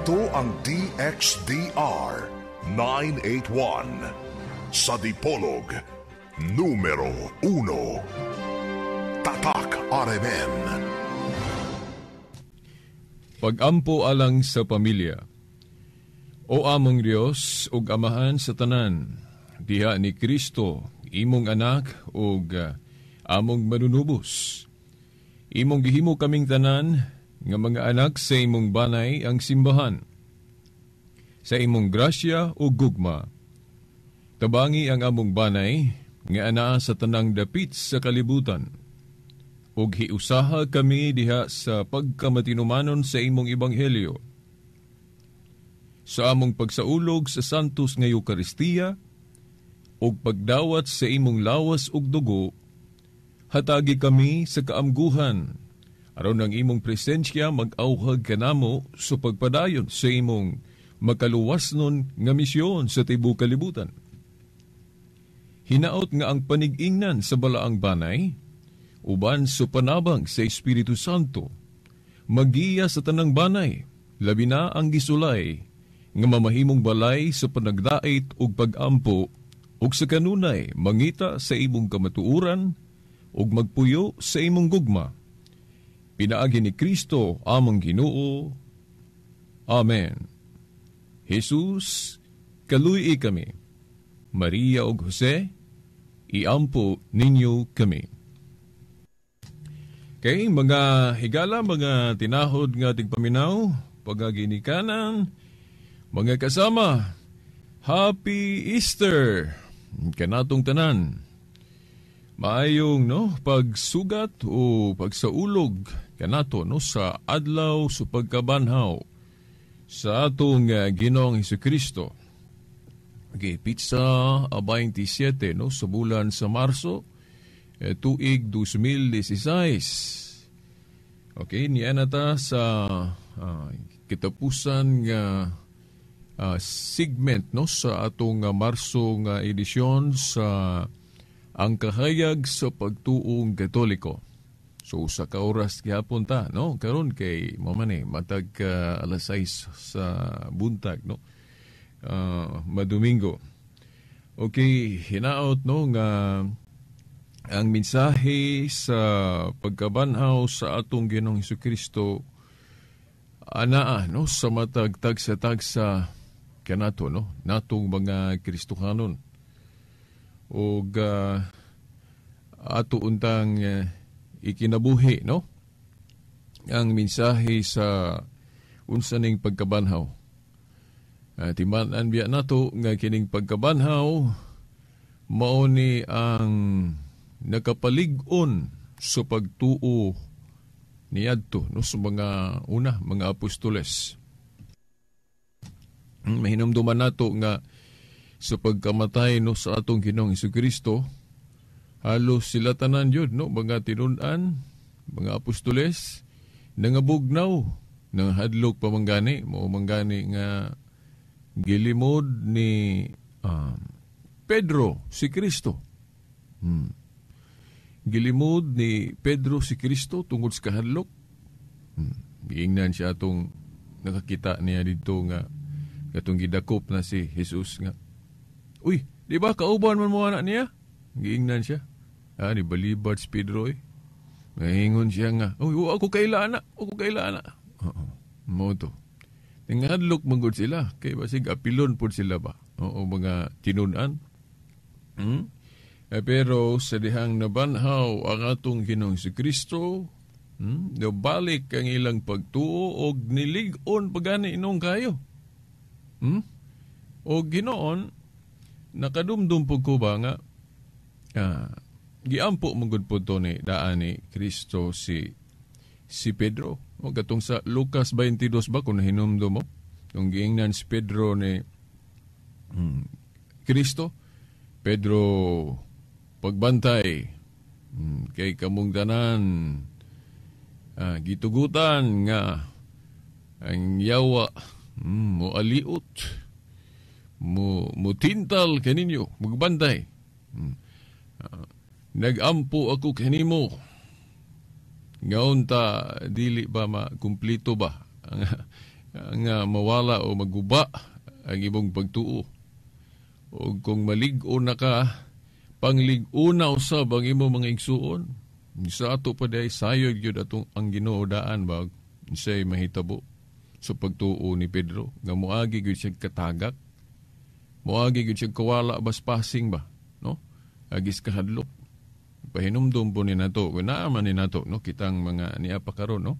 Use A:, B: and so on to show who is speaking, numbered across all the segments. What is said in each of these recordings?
A: Ito ang DXDR 981 sa Dipolog, numero 1. Tatak RMN.
B: Pag-ampo alang sa pamilya. O among Dios ug Amahan sa tanan, diha ni Kristo, imong anak ug among manunubos. Imong gihimo kaming tanan nga mga anak sa imong banay ang simbahan. Sa imong grasya ug gugma, tabangi ang among banay nga anaa sa tanang dapit sa kalibutan. Ug hiusaha kami diha sa pagkamatinumanon sa imong ebanghelyo. Sa among pagsaulog sa Santos nga Eukaristiya ug pagdawat sa imong lawas ug dugo, hatagi kami sa kaamguhan aron ang imong presensya mag-awhag kanamo sa pagpadayon sa imong makaluwasnon nga misyon sa tibuok kalibutan. Hinaot nga ang panig-ingnan sa balaang banay, uban sa panabang sa Espiritu Santo, magiya sa tanang banay, labi na ang gisulay, nga mamahimong balay sa panagdait ug pag-ampo, ug sa kanunay mangita sa imong kamatuoran, ug magpuyo sa imong gugma. Pinaagi ni Kristo among Ginoo. Amen. Jesus, kaluy kami. Maria ug Jose, iampo ninyo kami. Okay, mga higala, mga tinahod nga tigpaminaw, pagaginikanan, mga kasama, Happy Easter! Kanatong tanan. Maayong no pagsugat o pagsaulog kanato no sa adlaw sa pagkabanhaw sa atong Ginoong Hesukristo. Okay, petsa 27 no sa bulan sa Marso tuig 2016. Okay, niya na ta sa kitapusan nga segment no sa atong Marso nga edisyon sa Ang Kahayag sa Pagtuong Katoliko. So sa ka oras gihapon ta no karon kay mao man ni matag alas 6 sa buntag no madomingo. Okay, hinaot no nga ang mensahe sa pagkabanhaw sa atong Ginoong Hesukristo anaa no sa matag tagsa-tagsa kanato no natong mga Kristohanon ug ato untang ikinabuhi no ang mensahe sa unsa ning pagkabanhaw. Timan-an biya nato nga kining pagkabanhaw mao ni ang nakapalig-on sa pagtuo niadto no sa mga una mga apostoles. Mahinumduman nato nga sa pagkamatay no sa atong Ginoong Hesukristo, halos sila tanan yun no mga tinun-an, mga apostoles, nangabugnaw, nangahadlok pa manggani, mao manggani nga gilimod ni Pedro si Kristo. Gilimod ni Pedro si Kristo tungod sa kahadlok. Giingnan siya atong nakakita niya dito nga katong gidakop na si Jesus nga, "Uy, di ba kauban man mo anak niya?" Giingnan siya. Ah, ni balibad si Pedro eh. Nahingon siya nga, "Uy, wa ako kaila ana, wa ako kaila ana." Oo, mao to. Nangahadlok man gud sila, kay basig apilon pud sila ba? Oo, mga tinun-an. Pero sa dihang nabanhaw ang atong Ginoong si Kristo, nabalik ang ilang pagtuo og nilig-on pagani inong kayo. O Ginoon, nakadumdum po ko ba nga giampo man gud po to ni daan ni Kristo si Pedro. O katong sa Lucas 22 ba kung nahinumdum mo? Kung giingnan si Pedro ni Kristo, "Pedro, pagbantay, kay kamong tanan gitugutan nga ang yawa mo aliot, mo mutintal kaninyo, magbantay. Nagampo ako kanimo." Ngaon ta dili ba makumplito ba ang, Nga mawala o maguba ang imong pagtuo. O kung malig-o na ka, panglig-o na usab ang imong mga igsuon. Sa ato pa diay sayod gyud atong ang Ginoo daan ba unsay mahitabo sa pagtuo ni Pedro nga moagi gyud siya katagak, moagi gyud siya kawala bas passing ba, no? Agis kahadlok. Pahinumdum po ni nato, kung naa man ni nato, no, kitang mga niya pa karon, no?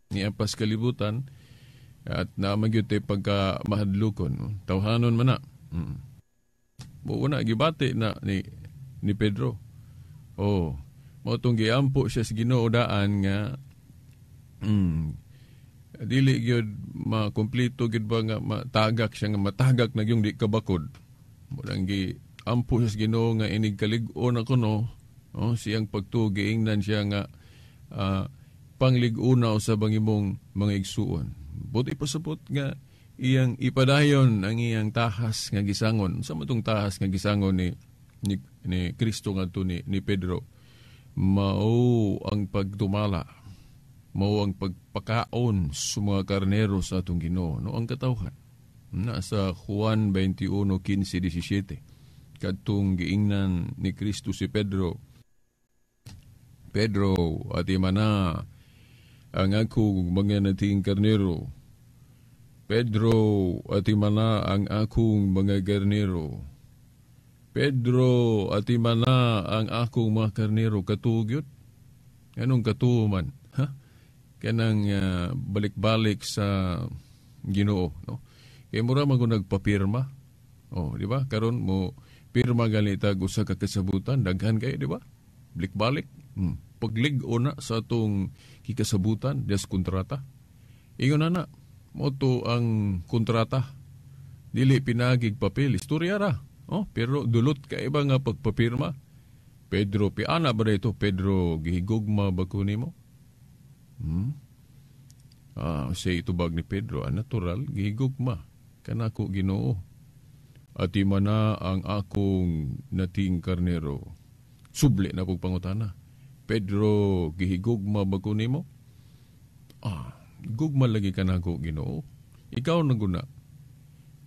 B: Niya pas kalibutan at naa gyud tay pagka mahadlokon, no? Tawhanon man na. Mao na gibati na ni Pedro. Oh, mao tong giampo siya sa Ginoo daan nga dili gyud makumpleto gyud ba nga matagak siya, nga matagak na gyung di kabakod. Mao nang giampo siya sa Ginoo nga inig kalig-on ako, no. Oh, siyang pagtuo giingnan siya nga panglig-una usab ang imong mga igsuon. Buti pasabot nga iyang ipadayon ang iyang tahas nga gisangon. Sa matong tahas nga gisangon ni Kristo ngadto ni Pedro, mao ang pagtumala, mao ang pagpakaon sa mga karnero sa atong Ginoo, no, ang katawhan. Nasa Juan 21:15-17, kadtong giingnan ni Kristo si Pedro, "Pedro, atimana ang akong mga nating karnero. Pedro, atimana ang akong mga karnero. Pedro, atimana ang akong mga karnero." Katuo gyud. Anong katuo man? Ha? Kanang balik-balik sa Ginoo, no? Kay mura man kung nagpapirma. Oh, di ba? Karon mo pirma ganita usa ka kasabutan, daghan kay, di ba? Balik-balik. Paglig-o na sa atong kikasabutan, des kontrata. Ingon na na, mao to ang kontrata. Dili pinagig papel, istorya ra. Oh, pero dulot ka iba nga pagpapirma. Pedro, piana ba ito? Pedro, gihigugma ba ko nimo? Siya itubag ni Pedro, natural, gihigugma. Kanako Ginoo. Atima na ang akong nating karnero. Subli na pong pangutana. Pedro, gihigugma ba ko nimo? Gugma lagi kanako Ginoo. Ikaw naguna.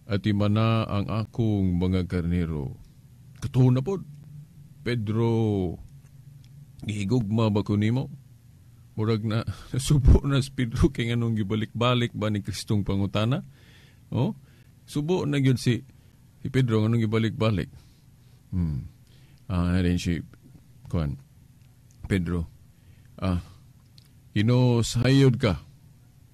B: Atima na ang akong mga karnero. Katuo na pod. Pedro, gihigugma ba ko nimo? Murag na nasubo na si Pedro kay nganong gibalik-balik ba ni Kristong pangutana? Oh, subo na gyud si Pedro nganong gibalik-balik. Rin si kuan Pedro. Ginoo, sayod ka.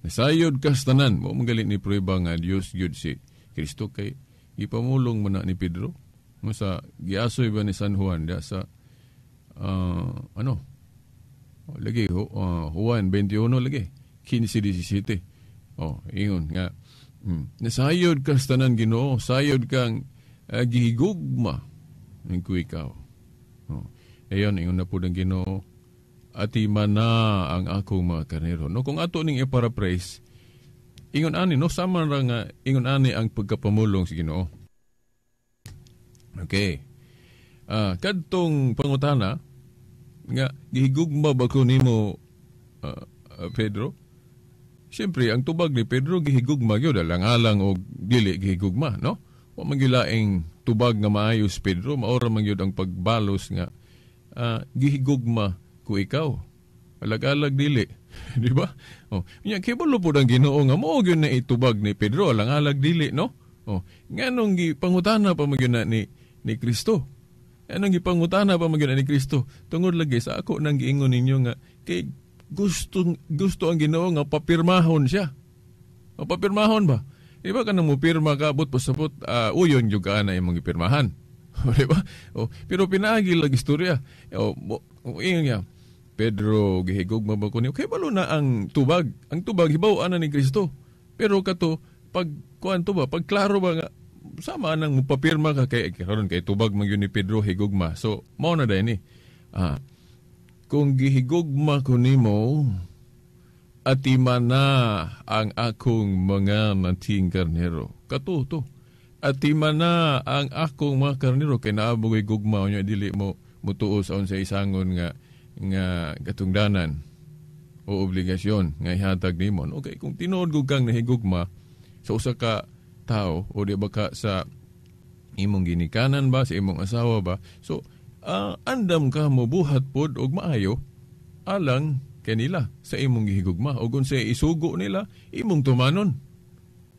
B: Nasayod ka sa tanan. Mao man gali ni prueba nga Dios gyud si Kristo kay gipamulong man na ni Pedro. Mo sa giasoy ba ni San Juan da sa ano? Lagi Juan 21 lagi 15-17. Oh, ingon nga nasayod ka sa tanan Ginoo, sayod kang gihigugma ning ko ikaw. Oh. Ayon, ingon na pud ang Ginoo, atima na ang akong mga karnero. No, kung ato ning i-paraphrase, ingon ani, no, sama ra nga ingon ani ang pagkapamulong sa Ginoo. Okay. Kadtong pangutana nga gihigugma ba ko nimo, Pedro? Siyempre, ang tubag ni Pedro, gihigugma gyud, alang-alang og dili gihigugma, no? Wa man gyud laing tubag nga maayos, Pedro, mao ra man gyud ang pagbalos nga gihigugma ko ikaw. Alag-alag dili, di ba? Oh, nya kibalo pud ang Ginoo nga mao gyud na itubag ni Pedro, alang-alag dili, no? Oh, nganong gipangutana pa man gyud na ni Kristo? Anong gipangutana pa man gyud na ni Kristo? Tungod lagi sa ako nang giingon ninyo nga kay gusto ang Ginoo nga papirmahon siya. O papirmahon ba? Di ba kanang mupirma ka, abot pasabot, uyon gyud ka na imong gipirmahan. Di ba? O, pero pinaagi lang istorya. O, o, ingon niya, Pedro, gihigugma ba ko niyo? Kay balo na ang tubag. Ang tubag, hibaw-an na ni Kristo. Pero kato, pag kuan to ba, pag klaro ba nga, sama nang mupapirma ka kay karon kay tubag man gyud ni Pedro higugma. So, mao na dayni. Kung gihigugma ko nimo, atima na ang akong mga nating karnero. Kato to. Atima na ang akong mga karnero kay naaboy gugma unya dili mo mutuo sa unsa isangon nga katungdanan. o obligasyon nga ihatag nimo. Okay, kung tinuod gud kang nahigugma sa usa ka tawo o di ba ka sa imong ginikanan ba, sa imong asawa ba, so andam ka mobuhat pod og maayo alang kanila sa imong gihigugma. O kung sa isugo nila, imong tumanon.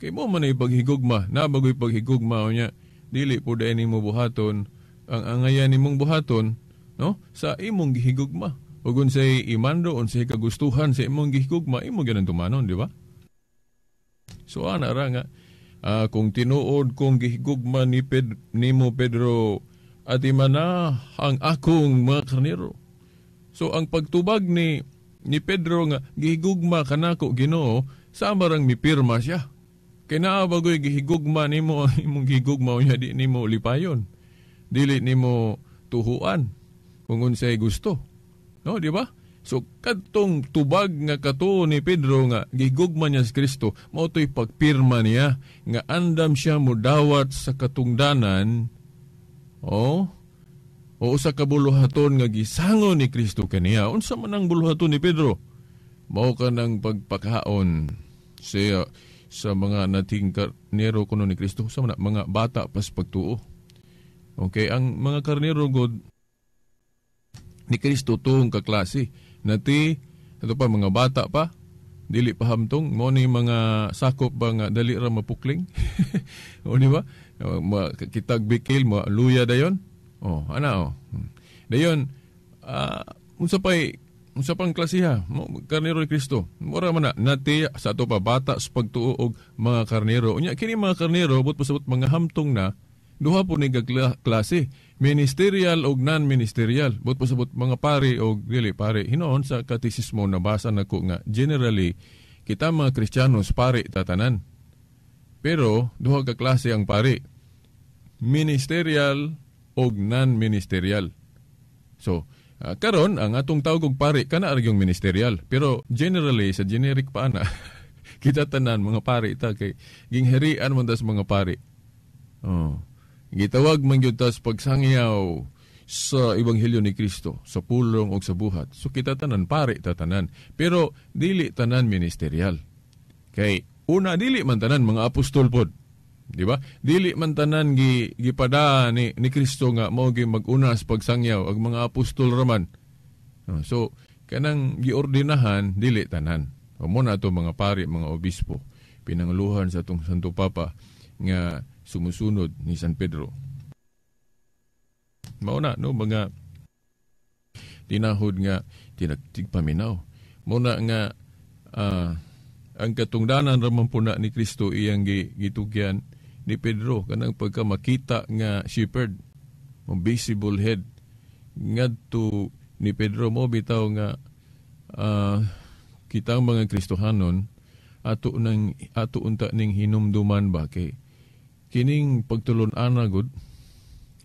B: Kay mo man ay paghigugma, nabagoy paghigugma niya, dili po dahil nimo buhaton ang angayan nimong buhaton, no, sa imong gihigugma. O kung sa imando, unsay kagustuhan sa imong gihigugma, imo ganan tumanon, di ba? So ana ra nga kung tinuod kong gihigugma ni nimo Pedro, ati mana ang akong mga karnero. So ang pagtubag ni Pedro nga gihigugma kanako Ginoo, sama rang mipirma siya. Kay naa bagoy gihigugma nimo ang imong gihigugma unya di nimo lipayon. Dili nimo tuhuan kung unsay gusto. No, di ba? So kadtong tubag nga katuo ni Pedro nga gihigugma niya si Kristo, mao to'y pagpirma niya nga andam siya modawat sa katungdanan o usa ka buluhaton nga gisango ni Kristo kaniya. Unsa man ang buluhaton ni Pedro? Mao kanang pagpakaon siya sa mga nating karnero kuno ni Kristo, sa mga bata pas pagtuo. Okay, ang mga karnero god ni Kristo tuong kaklase nati ato pa mga bata pa dili pa hamtong mo ni mga sakop ba nga dali ra mapukling. O di ba? Kitag bikil mo luya dayon. Oh, ana oh. Dayon unsa pay unsa pang klasiha karnero ni Kristo. Mura man na nati sa ato pa bata sa pagtuo og mga karnero. Unya kini mga karnero but pasabot mga hamtong na duha po ni klase, ministerial og non-ministerial. But pasabot mga pari og dili pari. Hinoon sa katisismo nabasa nako nga generally kita mga Kristiyanos pari tatanan. Pero duha ka klase ang pari, ministerial og non-ministerial. So karon ang atong tawag og pari kana ra yung ministerial, pero generally sa generic pa ana kita tanan mga pari ta kay gingharian man tas mga pari. Oh. Gitawag man gyud tas pagsangyaw sa ebanghelyo ni Kristo, sa pulong og sa buhat. So kita tanan pari ta tanan, pero dili tanan ministerial. Kay una dili man tanan mga apostol pod. Di ba? Dili man tanan gipada ni Kristo nga mao gyud mag-una sa pagsangyaw ang mga apostol raman. So kanang giordinahan dili tanan. O mo na ato mga pari, mga obispo, pinanguluhan sa atong Santo Papa nga sumusunod ni San Pedro. Mao na no mga tinahod nga tinagtigpaminaw. Mao na nga ang katungdanan raman po na ni Kristo iyang gitugyan ni Pedro kanang pagka makita nga shepherd, visible head ngadto ni Pedro. Mo bitaw nga kitang mga Kristohanon ato nang ato unta ning hinumduman ba kay kining pagtulon-ana gud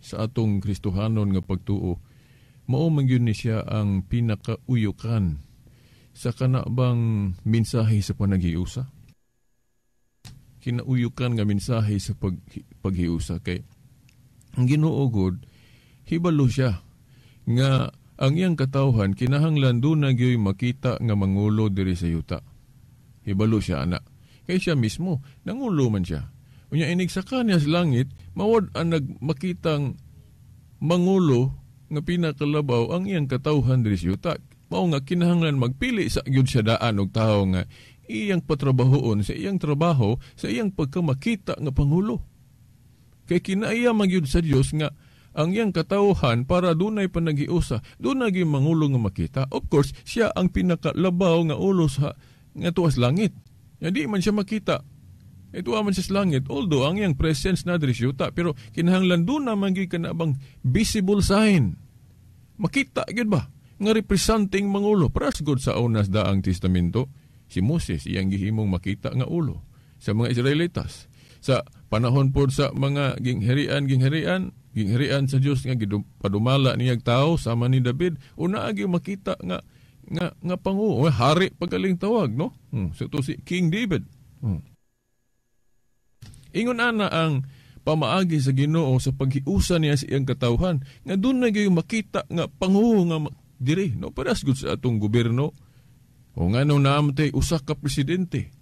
B: sa atong Kristohanon nga pagtuo, mao man gyud ni siya ang pinakauyukan sa kana bang mensahe sa panaghiusa. Kinauyukan nga mensahe sa paghiusa kay ang Ginoo gud hibalo siya nga ang iyang katawhan kinahanglan duna gyoy makita nga mangulo diri sa yuta. Hibalo siya ana. Kay siya mismo nangulo man siya. Unya inig sa kanya sa langit mawad ang nagmakitang mangulo nga pinakalabaw ang iyang katawhan diri sa yuta. Mao nga kinahanglan magpili sa gyud siya daan og tawo nga iyang patrabahoon sa iyang trabaho sa iyang pagkamakita nga pangulo. Kay kinaiya man gyud sa Dios nga ang iyang katawhan para dunay panaghiusa, dunay gyud mangulo nga makita. Of course, siya ang pinakalabaw nga ulo sa nga tuas langit. Ya di man siya makita. Ito man siya sa langit, although ang iyang presence na diri sa yuta, pero kinahanglan duna man gyud kana bang visible sign. Makita gyud ba nga representing mangulo? Paras gud sa unas daang testamento, si Moses iyang gihimong makita nga ulo sa mga Israelitas. Sa panahon pod sa mga gingharian sa Dios nga padumala niyag tao sama ni David, una agi makita nga nga nga pangulo, hari pagaling tawag, no? So to si King David. Ingon ana ang pamaagi sa Ginoo sa paghiusa niya sa iyang katawhan nga doon na gyud makita nga pangulo nga diri, no? Paras gud sa atong gobyerno. O nganong naamtay usa ka presidente?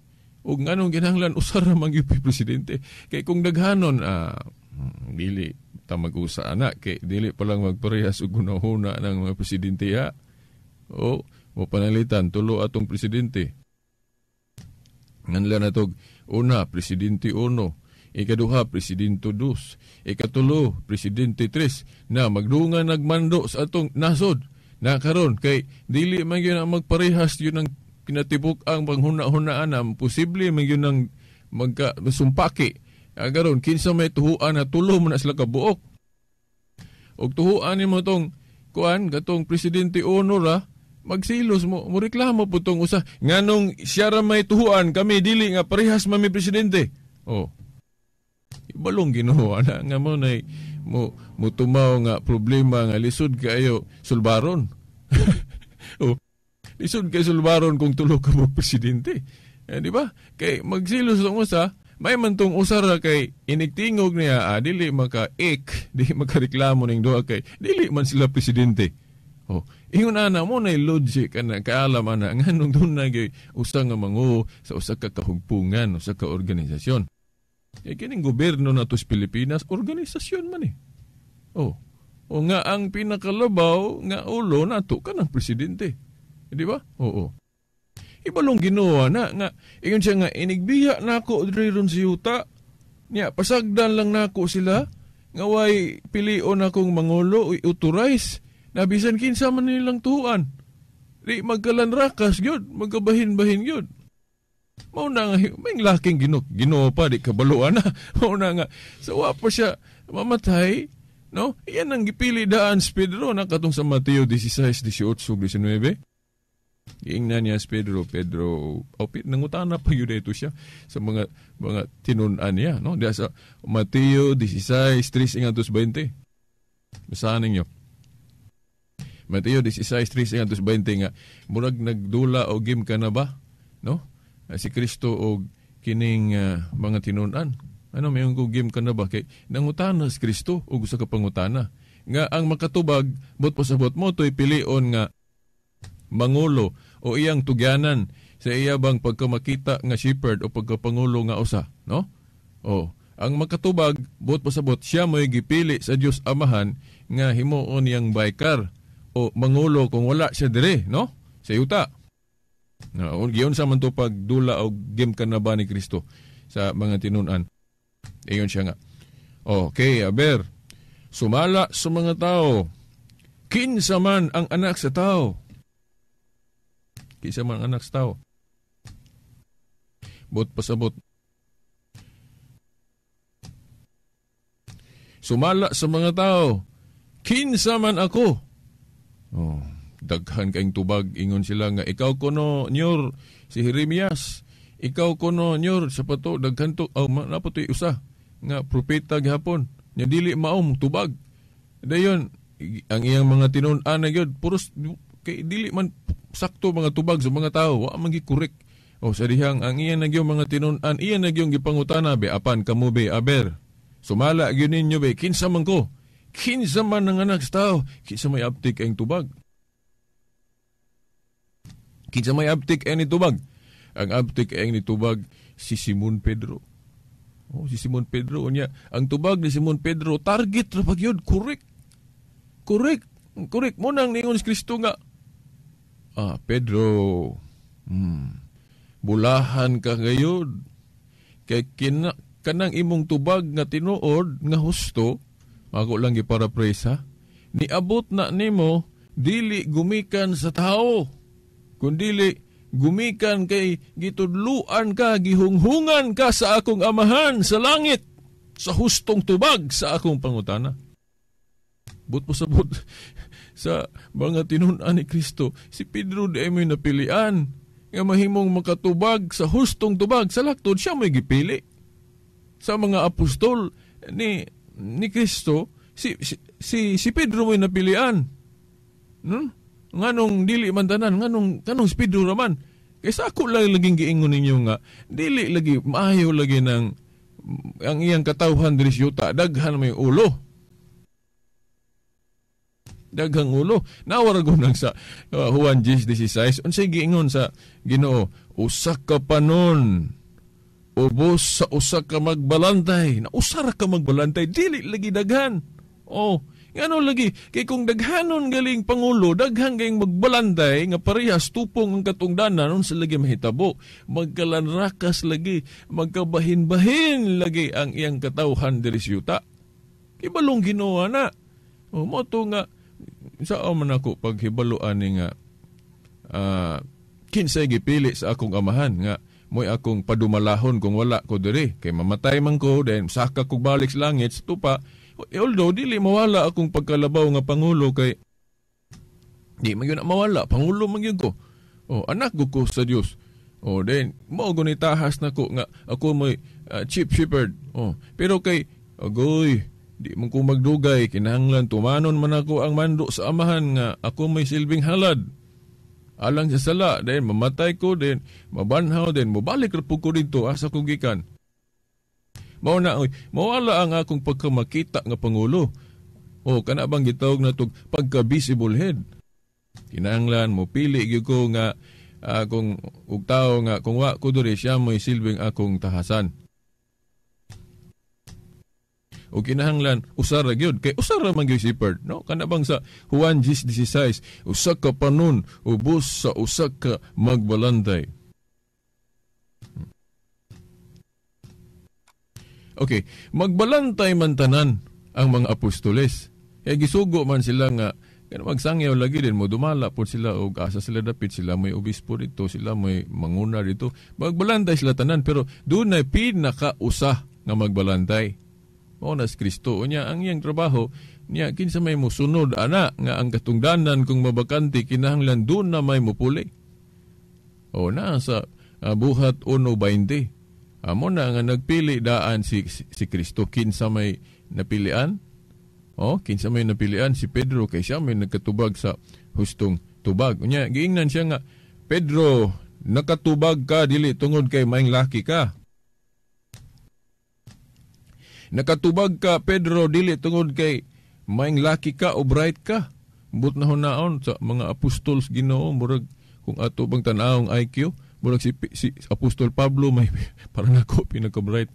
B: O nganong ginahanglan usa ra man gyud presidente? Kay kung daghanon, dili ta mag-usa ana kay dili pa lang magparehas og hunahuna ng mga presidente ha. O mo panalitan tulo atong presidente. Nganla natog una presidente uno, ikaduha presidente dos, ikatulo presidente tres na magdungan nagmando sa atong nasod. Na karon kay dili man gyud ang magparehas yun ang kinatibuk ang panghuna-hunaan na posible man gyud ang magka sumpaki. Karon kinsa may tuhuan na tulo man na sila kabuok. Og tuhuan nimo tong kuan katong presidente uno ra magsilos mo, mo reklamo po tong usa nganong siya ra may tuhuan kami dili nga parehas man mi presidente. Oh. Ibalong Ginoo ana nga mo nay mo mutumaw nga problema nga lisod kaayo sulbaron. Oh, lisod kay sulbaron kung tulo ka mo presidente. Di ba? Kay magsilos tong usa, may man tong usa ra kay inigtingog niya, dili maka-ik, dili makareklamo ning duha kay dili man sila presidente. Oh, ingon ana mo nay logic ana kaalam ana nganong dunay gyud usa nga mangu sa usa ka kahugpungan, usa ka organisasyon. Kay kining gobyerno nato sa Pilipinas, organisasyon man eh. Oh, o nga ang pinakalabaw nga ulo nato kanang presidente. Di ba? Oo. Ibalong Ginoo na nga ingon siya nga inigbiya nako diri ron sa yuta. Nya pasagdan lang nako sila nga way pilion akong mangulo i-authorize na bisan kinsa man nilang tuan. Di magkalanrakas gyud, magkabahin-bahin gyud. Mao na nga may laking Ginoo pa di kabaloan na. Mao na nga sa wa pa siya mamatay, no? Iyan ang gipili daan si Pedro na katong sa Mateo 16, 18, 19. Giingnan niya si Pedro, Pedro, oh, nangutana pa yun ito siya sa mga tinun-an niya, no? Diya sa Mateo 16, 3 ngadto 20. Basahan ninyo. Mateo 16, 3 ngadto 20 nga murag nagdula o game ka na ba, no? Si Kristo og kining mga tinun-an. Ano may ko game ka na ba kay nangutana si Kristo og usa ka pangutana nga ang makatubag bot pasabot mo to'y pilion nga mangulo o iyang tugyanan sa iya bang pagkamakita nga shepherd o pagkapangulo nga usa, no? O ang makatubag bot pasabot siya mo'y gipili sa Dios Amahan nga himuon niyang baykar o mangulo kung wala siya dire, no? Sa yuta. Na giyon sa man to pagdula og game ka na ba ni Kristo sa mga tinun-an. Ayon siya nga. Okay, aber sumala sa mga tao, kinsa man ang anak sa tao. Kinsa man ang anak sa tao. Bot pasabot. Sumala sa mga tao, kinsa man ako. Oh, daghan kaing tubag ingon sila nga ikaw kuno nyor si Jeremias, ikaw kuno nyor sa pato daghan to, oh, napo to'y usa nga propeta gihapon nya dili maom tubag. Dayon ang iyang mga tinun-an na gyud puros kay dili man sakto mga tubag sa mga tao, wa man gi-correct. O sa dihang ang iyang nagyong mga tinun-an, iyang nagyong gipangutana be apan kamo be aber. Sumala gyud ninyo be kinsa man ko? Kinsa man ang anak sa tao? Kinsa may aptik ang tubag? Kinsa may aptik ang tubag? Ang aptik ang tubag si Simon Pedro. Oh, si Simon Pedro unya ang tubag ni Simon Pedro target ra pag yun, correct. Correct. Correct mo nang ningon si Kristo nga Pedro, bulahan ka gayud kay kanang imong tubag nga tinuod nga husto, ako lang giparaphrase ha, niabot na nimo dili gumikan sa tao, kundili gumikan kay gitudluan ka, gihunghungan ka sa akong amahan sa langit, sa hustong tubag sa akong pangutana. But pasabot sa mga tinun-an ni Kristo, si Pedro di ay mo'y napilian nga mahimong makatubag sa hustong tubag. Sa laktod siya mo'y gipili. Sa mga apostol ni Kristo, si Pedro mo'y napilian. Nganong dili man tanan, nganong si Pedro raman. Kaysa ako lang laging giingon ninyo nga dili lagi maayo lagi ng ang iyang katawhan diri sa yuta, daghan may ulo. Daghang ulo. Nawara nang sa Juan 10:16. Unsay giingon sa Ginoo? Usa ka panon ubos sa usa ka magbalantay. Na usa ra ka magbalantay, dili lagi daghan. Oh, ngano lagi kay kung daghanon galing pangulo, daghan kayong magbalantay nga parehas tupong ang katungdanan, unsa lagi mahitabo? Magkalanrakas lagi, magkabahin-bahin lagi ang iyang katawhan diri sa yuta. Kibalong Ginoo na. O mo to nga sao man ako paghibaloan ni nga kinsay gipili sa akong amahan nga mo'y akong padumalahon kung wala ko diri kay mamatay man ko, then saka kog balik sa langit sa tupa. Although dili mawala akong pagkalabaw nga pangulo kay di man gyud na mawala, pangulo man gyud ko. Oh, anak ko sa Dios. Oh, then mao guni tahas nako nga ako mo'y chief shepherd. Oh, pero kay agoy di man ko magdugay, kinahanglan tumanon man ako ang mando sa amahan nga ako may silbing halad alang sa sala, then mamatay ko, then mabanhaw, then mobalik ra pud ko didto asa ko gikan. Mao na oy, mawala ang akong pagkamakita nga pangulo. O kana bang gitawag na tog pagka-visible head. Kinahanglan mo pili gyud ko nga akong og tawo nga kung wa ko diri siya mo'y silbing akong tahasan. O kinahanglan usara gyud kay usara man gyud shepherd, no? Kana bang sa Juan 10:16, usa ka panon ubos sa usa ka magbalantay. Okay, magbalantay man tanan ang mga apostoles. Kay gisugo man sila nga kana magsangyaw lagi din mo dumala pod sila og asa sila dapit, sila may obispo dito, sila may manguna dito. Magbalantay sila tanan, pero dunay pinakausa nga magbalantay. Mao na si Kristo. Unya ang iyang trabaho niya kinsa may mosunod ana nga ang katungdanan kung mabakante kinahanglan dun na may mupuli. O na sa Buhat 1:20. Amo na nga nagpili daan si Kristo. Kinsa may napilian? O kinsa may napilian? Si Pedro, kay siya may nagkatubag sa hustong tubag. Unya giingnan siya nga, Pedro, nakatubag ka dili tungod kay maing laki ka. Nakatubag ka, Pedro, dili tungod kay maing laki ka o bright ka. But na hunaon sa mga apostols Ginoo, murag kung ato bang tan-awong IQ, murag si Apostol Pablo may parang ako pinaka-bright.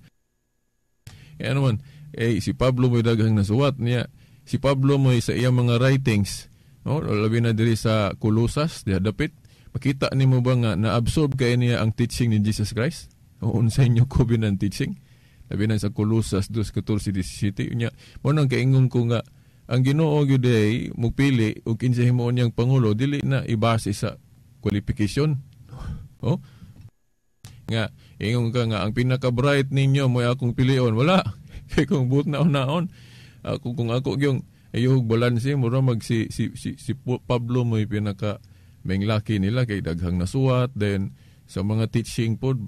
B: Kaya naman, si Pablo may daghang nasuwat niya. Si Pablo may sa iyang mga writings, no, labi na diri sa Colosas, diha dapit, makita nimo ba nga na-absorb kay niya ang teaching ni Jesus Christ? O unsay inyo covenant teaching? Labi na sa Colosas 2:14-17. Unya, mo nang kaingon ko nga ang Ginoo gyud ay mupili og kinsa himuon niyang pangulo, dili na ibase sa qualification. Oh? Nga ingon ka nga ang pinaka-bright ninyo mo'y akong pilion, wala. Kay kung buot na naon, ako kung ako gyung ayuhog balanse mura mag si Pablo mo'y pinaka menglaki nila kay daghang nasuwat, then sa mga teaching pod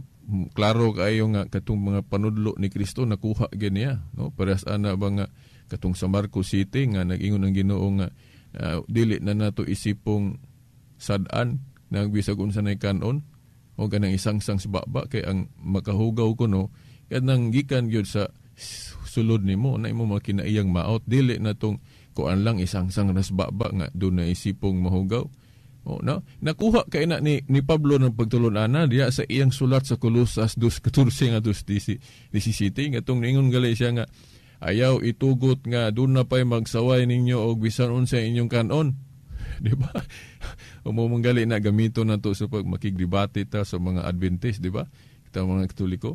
B: klaro kaayo nga katong mga panudlo ni Kristo nakuha gyud niya, no? Parehas ana ba nga katong sa Marcos City nga nag-ingon ang Ginoo nga dili na nato isipong sad-an nang bisag unsa nay kanon o kanang isangsang sa baba kay ang makahugaw kuno kanang gikan gyud sa sulod nimo na imo makinaiyang maot, dili na tong kuan lang isangsang ras baba nga doon na isipong mahugaw. Oh, no? Nakuha kay na ni Pablo ng pagtulon-ana diya sa iyang sulat sa Colosas 2:14 nga 2:17 nga tong ningon gali siya nga ayaw itugot nga doon na pa'y magsaway ninyo og bisan unsa inyong kanon. Di ba? Umumanggali na gamito na to sa pag makigdebate ta sa mga Adventist, di ba? Kita mga Katoliko.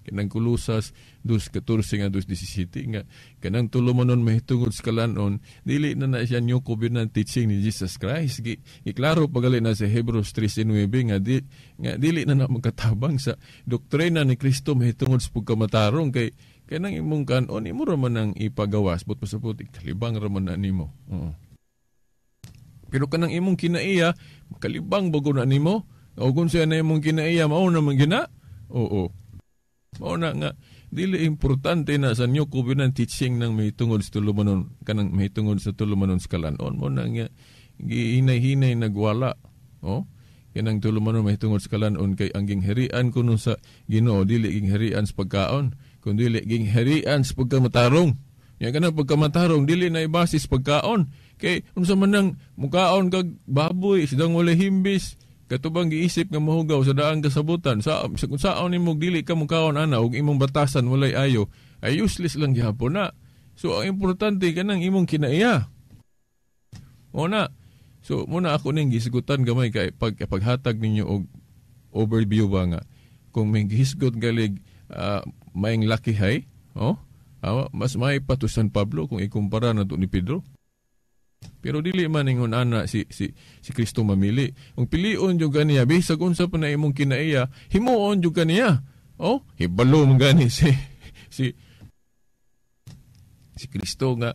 B: Kanang Colosas 2:14 nga 2:17 nga kanang tulo man nun mahitungod sa kalanon, dili na na siya new covenant teaching ni Jesus Christ. Giklaro pagali na sa Hebrews 3:9 nga, nga dili na na magkatabang sa doktrina ni Kristo mahitungod sa pagkamatarong kay kanang imong kanon imo ra man ang ipagawas, but pasabot ikalibang ra man na nimo. Oo. Pero kanang imong kinaiya makalibang bago na nimo, o kung siya na imong kinaiya mao na man gina. Oo. Mao na nga dili importante na sa new covenant teaching nang mahitungod sa tulumanon kanang mahitungod sa tulumanon sa kalanon. Mao na nga gihinay-hinay nagwala. Oh, kanang tulumanon mahitungod sa kalanon kay ang gingharian kuno sa Ginoo dili gingharian sa pagkaon, kundi gingharian sa pagkamatarong. Nya kanang pagkamatarong dili na ibasis pagkaon. Kay unsa man nang mukaon kag baboy, sidang walay himbis, katubang giisip nga mahugaw sa daang kasabutan, sa kung saon nimo dili ka mukaon ana ug imong batasan walay ayo, ay useless lang gihapon na. So ang importante kanang imong kinaiya. O na. So muna ako ning gisgutan gamay kay paghatag ninyo og overview ba nga kung may gihisgot galig maing lakihay, oh, mas may pa to San Pablo kung ikumpara na to ni Pedro. Pero dili man ingon ana si Kristo mamili. Kung pilion jud kaniya, bisag unsa pa na imong kinaiya, himuon jud kaniya. Oh, hibalo man gani si Kristo nga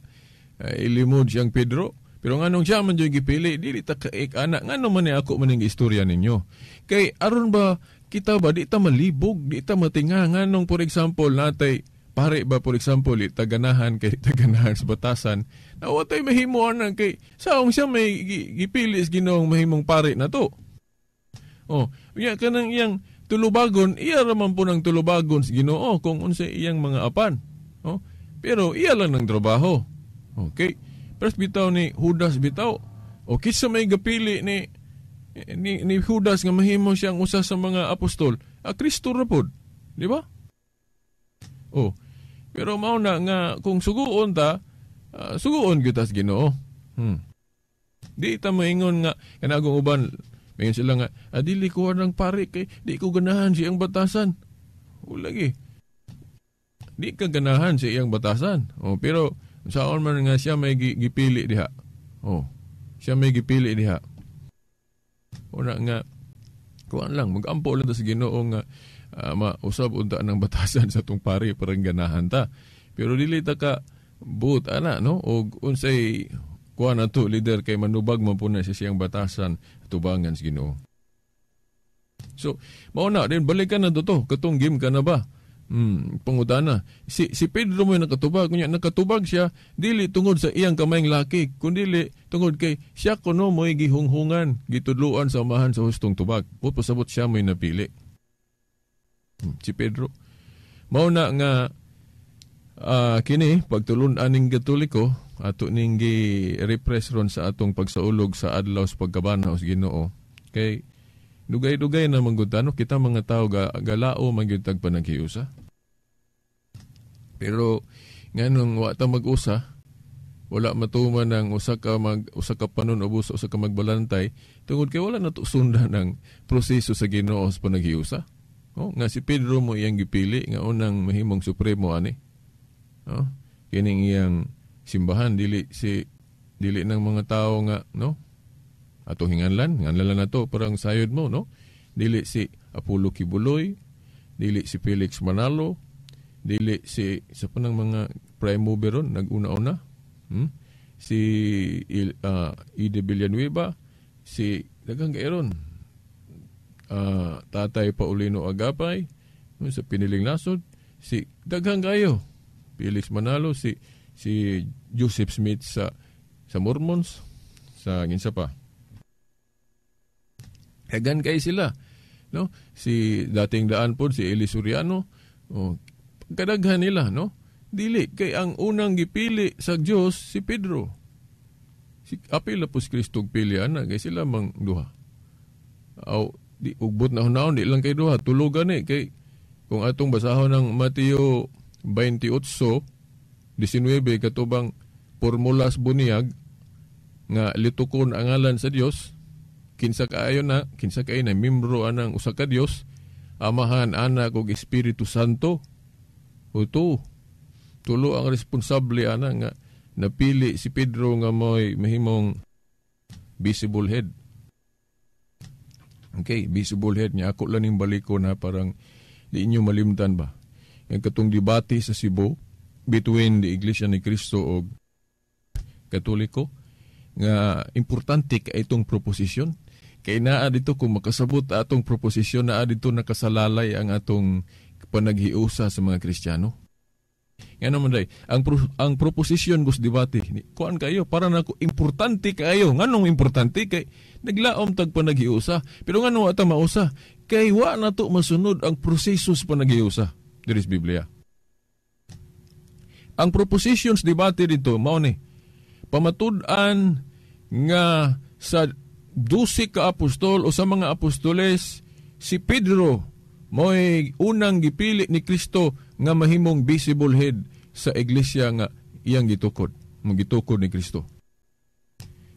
B: ilimod siyang Pedro. Pero nganong siya man jud gipili, dili ta kaik ana. Ngano man ni ako man ning istorya ninyo? Kay aron ba kita ba di ta malibog, di ta matinga nganong for example natay pare ba for example taganahan kay taganahan sa batasan na watay mahimo ana kay saong siya may gipili sa Ginoong mahimong pare na to. Oh, unya kanang iyang tulubagon, iya ra man po ng tulubagon sa Ginoo kung unsa iyang mga apan. Oh, pero iya lang ng trabaho. Okay. Pero bitaw ni Judas bitaw. O kinsa may gapili ni Judas nga mahimo siyang usa sa mga apostol, a Kristo ra pod, di ba? Oh, pero mao na nga kung suguon ta, suguon gyud ta sa Ginoo. Di ta maingon nga kanagong uban, maingon sila nga dili ko ang pare kay di ko ganahan sa iyang batasan. O lagi. Di ka ganahan sa iyang batasan. Oh, pero saon man nga siya may gipili diha. Oh, siya may gipili diha. Una nga kuan lang magampo lang ta sa Ginoo nga mausab unta ng batasan sa tong pare parang ganahan ta. Pero dili ta ka buot ana no og unsay kuan nato leader kay manubag man po na siya siyang batasan tubangan sa Ginoo. So mao na din balikan na to katong game ka na ba? Pangutana. Si Pedro mo nakatubag, kunya nakatubag siya dili tungod sa iyang kamayng laki, kundili tungod kay siya kuno mo'y gihunghungan, gitudloan sa amahan sa hustong tubag. Put pasabot siya mo'y napili. Si Pedro. Mao na nga kini pagtulun-an ning Katoliko ato ning gi-refresh ron sa atong pagsaulog sa adlaw sa pagkabana sa Ginoo. Kay dugay-dugay na manggod ta, no? Kita mga tao galao mangyud tag panaghiusa. Pero nganong wa ta mag-usa, wala matuman ang usa ka panon-ubos, usa ka magbalantay tungod kay wala na to sundan ang proseso sa Ginoo sa panaghiusa. Oh, nga si Pedro mo iyang gipili nga unang mahimong supremo ani. Oh, kining iyang simbahan dili ng mga tao nga no. Ato hinganlan, hinganlan na to parang sayod mo no. Dili si Apollo Quiboloy, dili si Felix Manalo, dili si sa panang mga prime mover ron naguna-una. Si Ide Villanueva, si daghang kairon. Tatay Paulino Agapay, no, sa Piniling Nasod, si daghang kayo. Felix Manalo, si Joseph Smith sa Mormons, sa kinsa pa. Daghang kay sila, no? Si dating daan pod si Eli Soriano, oh, kadaghan nila, no? Dili kay ang unang gipili sa Dios si Pedro. Si apil na po si Kristo pili ana kay sila mang duha. Aw di ugbot na hunaon di lang kay duha, tulo gani kay kung atong basahon ng Mateo 28:19 katubang formulas buniag nga litukon ang ngalan sa Dios, kinsa kaayo na, kinsa kay na membro anang usa ka Dios, Amahan, Anak ug Espiritu Santo. Uto, tulo ang responsable ana nga napili si Pedro nga mo'y mahimong visible head. Okay, visible head niya. Ako lang ning baliko na parang di inyo malimtan ba. Yung katong debate sa Cebu between the Iglesia ni Cristo og Katoliko nga importante ka itong proposisyon. Kay naa dito kung makasabot atong proposisyon, naa dito nakasalalay ang atong panaghiusa sa mga Kristiyano. Nga naman day, ang proposisyon gus debate, kuan kayo, para nako importante kayo. Nganong importante? Kay naglaom tag panaghiusa. Pero nganong ata mausa? Kay wa na to masunod ang proseso sa panaghiusa. Diri sa Biblia. Ang propositions debate dito, mao ni, Pamatud-an nga sa 12 ka apostol o sa mga apostoles, si Pedro mo'y unang gipili ni Kristo nga mahimong visible head sa iglesia nga iyang gitukod, gitukod ni Kristo.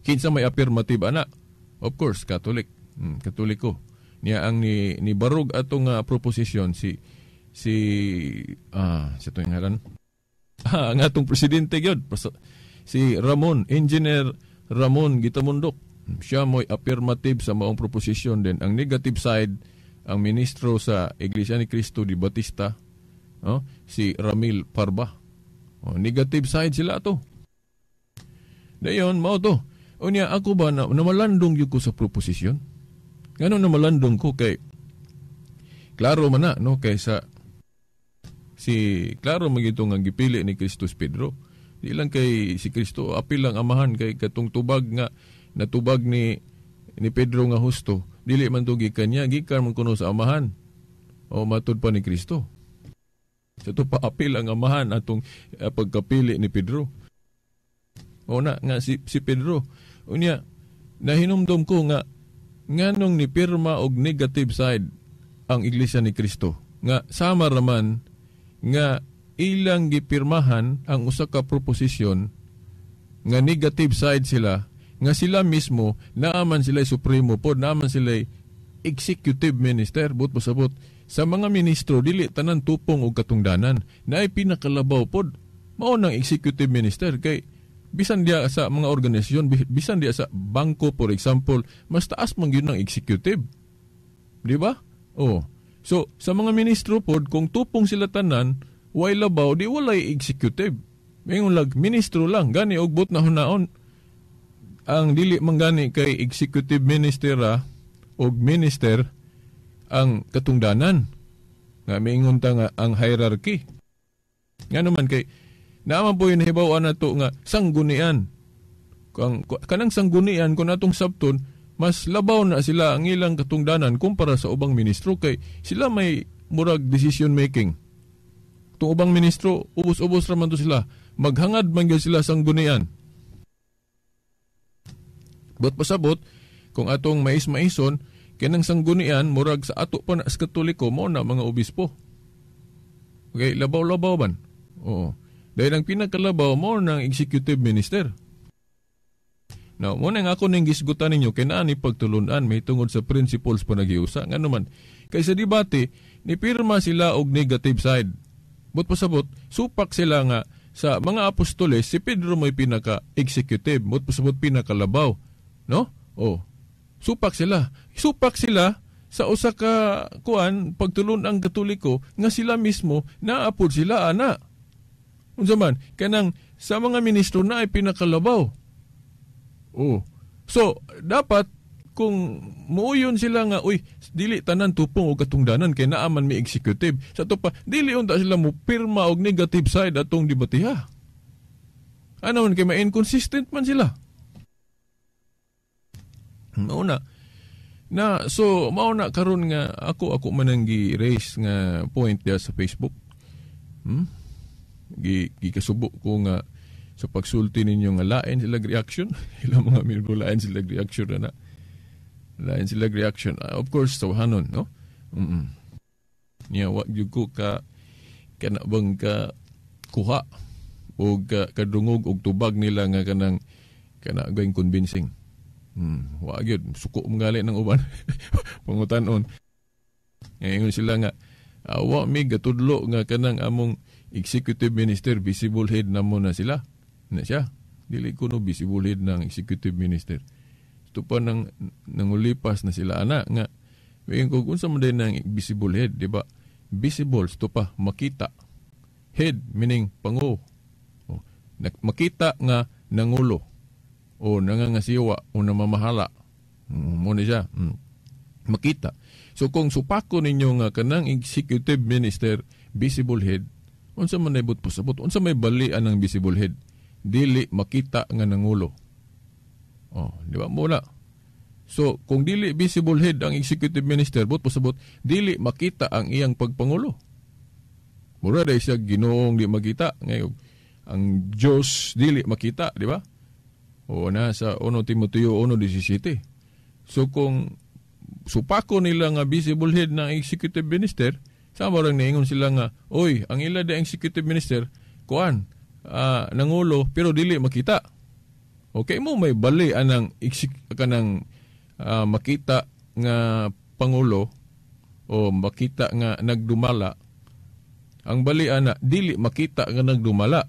B: Kinsa may affirmative ana? Of course, Catholic. Katoliko. Niya ang ni barog atong proposition si si sa itong ngalan. Ang atong presidente gyud, si Ramon, Engineer Ramon Gitamundok. Siya mo'y affirmative sa maong proposition din. Ang negative side, ang ministro sa Iglesia ni Cristo di Batista, oh, si Ramil Parba. Oh, negative side sila ato. Dayon, mao to. Unya, ako ba, na, namalandong yun ko sa proposition? Ngano namalandong ko kay klaro man na, no, kay sa si klaro magito nga gipili ni Kristo si Pedro. Di lang kay si Kristo apil lang amahan kay katong tubag nga natubag ni Pedro nga husto. Dili man to gikan niya, gikan man kuno sa amahan. O matud pa ni Kristo. Sa to pa apil ang amahan atong pagkapili ni Pedro. O na nga si Pedro. Unya nahinumdom ko nga nganong ni pirma og negative side ang Iglesia ni Kristo. Nga sama raman nga ilang gipirmahan ang usa ka proposisyon nga negative side sila, nga sila mismo naaman sila supremo pod, naaman sila executive minister. But pasabot sa mga ministro dili tanan tupong og katungdanan, naay pinakalabaw pod mao nang executive minister kay bisan diya sa mga organisasyon, bisan diya sa bangko, for example, mas taas man gyud ng executive, di ba? Oh, so sa mga ministro pod, kung tupong sila tanan, way labaw, di walay executive. Mingon lag ministro lang gani og but na hunaon ang dili man gani kay executive minister og minister ang katungdanan nga miingon ta nga ang hierarchy. Nga naman kay naaman po yun nahibaw-an nato nga sanggunian. Kung kanang sanggunian kung atong sabton, mas labaw na sila ang ilang katungdanan kumpara sa ubang ministro kay sila may murag decision making. Itong ubang ministro, ubos-ubos ra man to sila. Maghangad man gyud sila sanggunian. But pasabot, kung atong mais-maison, kanang sanggunian, murag sa ato pa na sa Katoliko, mo na mga obispo. Okay, labaw-labaw man. Oo. Dahil ang pinakalabaw mo ng executive minister. Now, muna nga ako ning gisgutan ninyo, kay naa ni pagtulunan, may tungod sa principles pa nag-iusa. Nga naman, kaysa debate, nipirma sila og negative side. But pasabot, supak sila nga sa mga apostoles, si Pedro may pinaka-executive, but pasabot pinakalabaw. No? Oh. Supak sila. Supak sila sa usa ka kuan pagtulun ang Katoliko nga sila mismo naapod sila ana. Unsa man kanang sa mga ministro na ay pinakalabaw. Oh. So dapat kung muuyon sila nga uy dili tanan tupong og katungdanan kay naa man mi executive. Sa to pa dili unta sila mo pirma og negative side atong debatiha. Ano man kay ma-inconsistent man sila. Mao na. Na so mao na karon nga ako man ang gi-raise nga point diya sa Facebook. Gikasubo ko nga sa pagsulti ninyo nga lain sila reaction. Ilang mga miyembro lain sila reaction na. Lain sila reaction. Of course, tawahanon, no? Niya, wa gyud ko ka kana bang ka kuha o ka, kadungog og tubag nila nga kanang kana going convincing. Wa gyud suko mangali ng uban. Pangutanon. Ngayon sila nga wa mi gatudlo nga kanang among executive minister visible head na mo na sila. Na siya. Dili ko no visible head ng executive minister. Ito pa nang nangulipas na sila ana nga ngayon ko unsa man din ang visible head, di ba? Visible ito pa makita. Head meaning pango. Oh, makita nga nangulo o nangangasiwa o namamahala. Mo ni siya. Makita. So kung supako ninyo nga kanang executive minister visible head, unsa man naibot pasabot, unsa may balian ang visible head? Dili makita nga nangulo. Oh, di ba? Mula. So kung dili visible head ang executive minister, but pasabot dili makita ang iyang pagpangulo. Mura dai siya Ginoong di makita. Ngayon, ang Dios dili makita, di ba? O na sa 1 Timoteo 1:17. So kung supako nila nga visible head ng executive minister, sama rang niingon sila nga, oy, ang ila da executive minister, kuan, nangulo, pero dili makita. Okay mo may bali anang kanang makita nga pangulo o makita nga nagdumala. Ang bali ana dili makita nga nagdumala.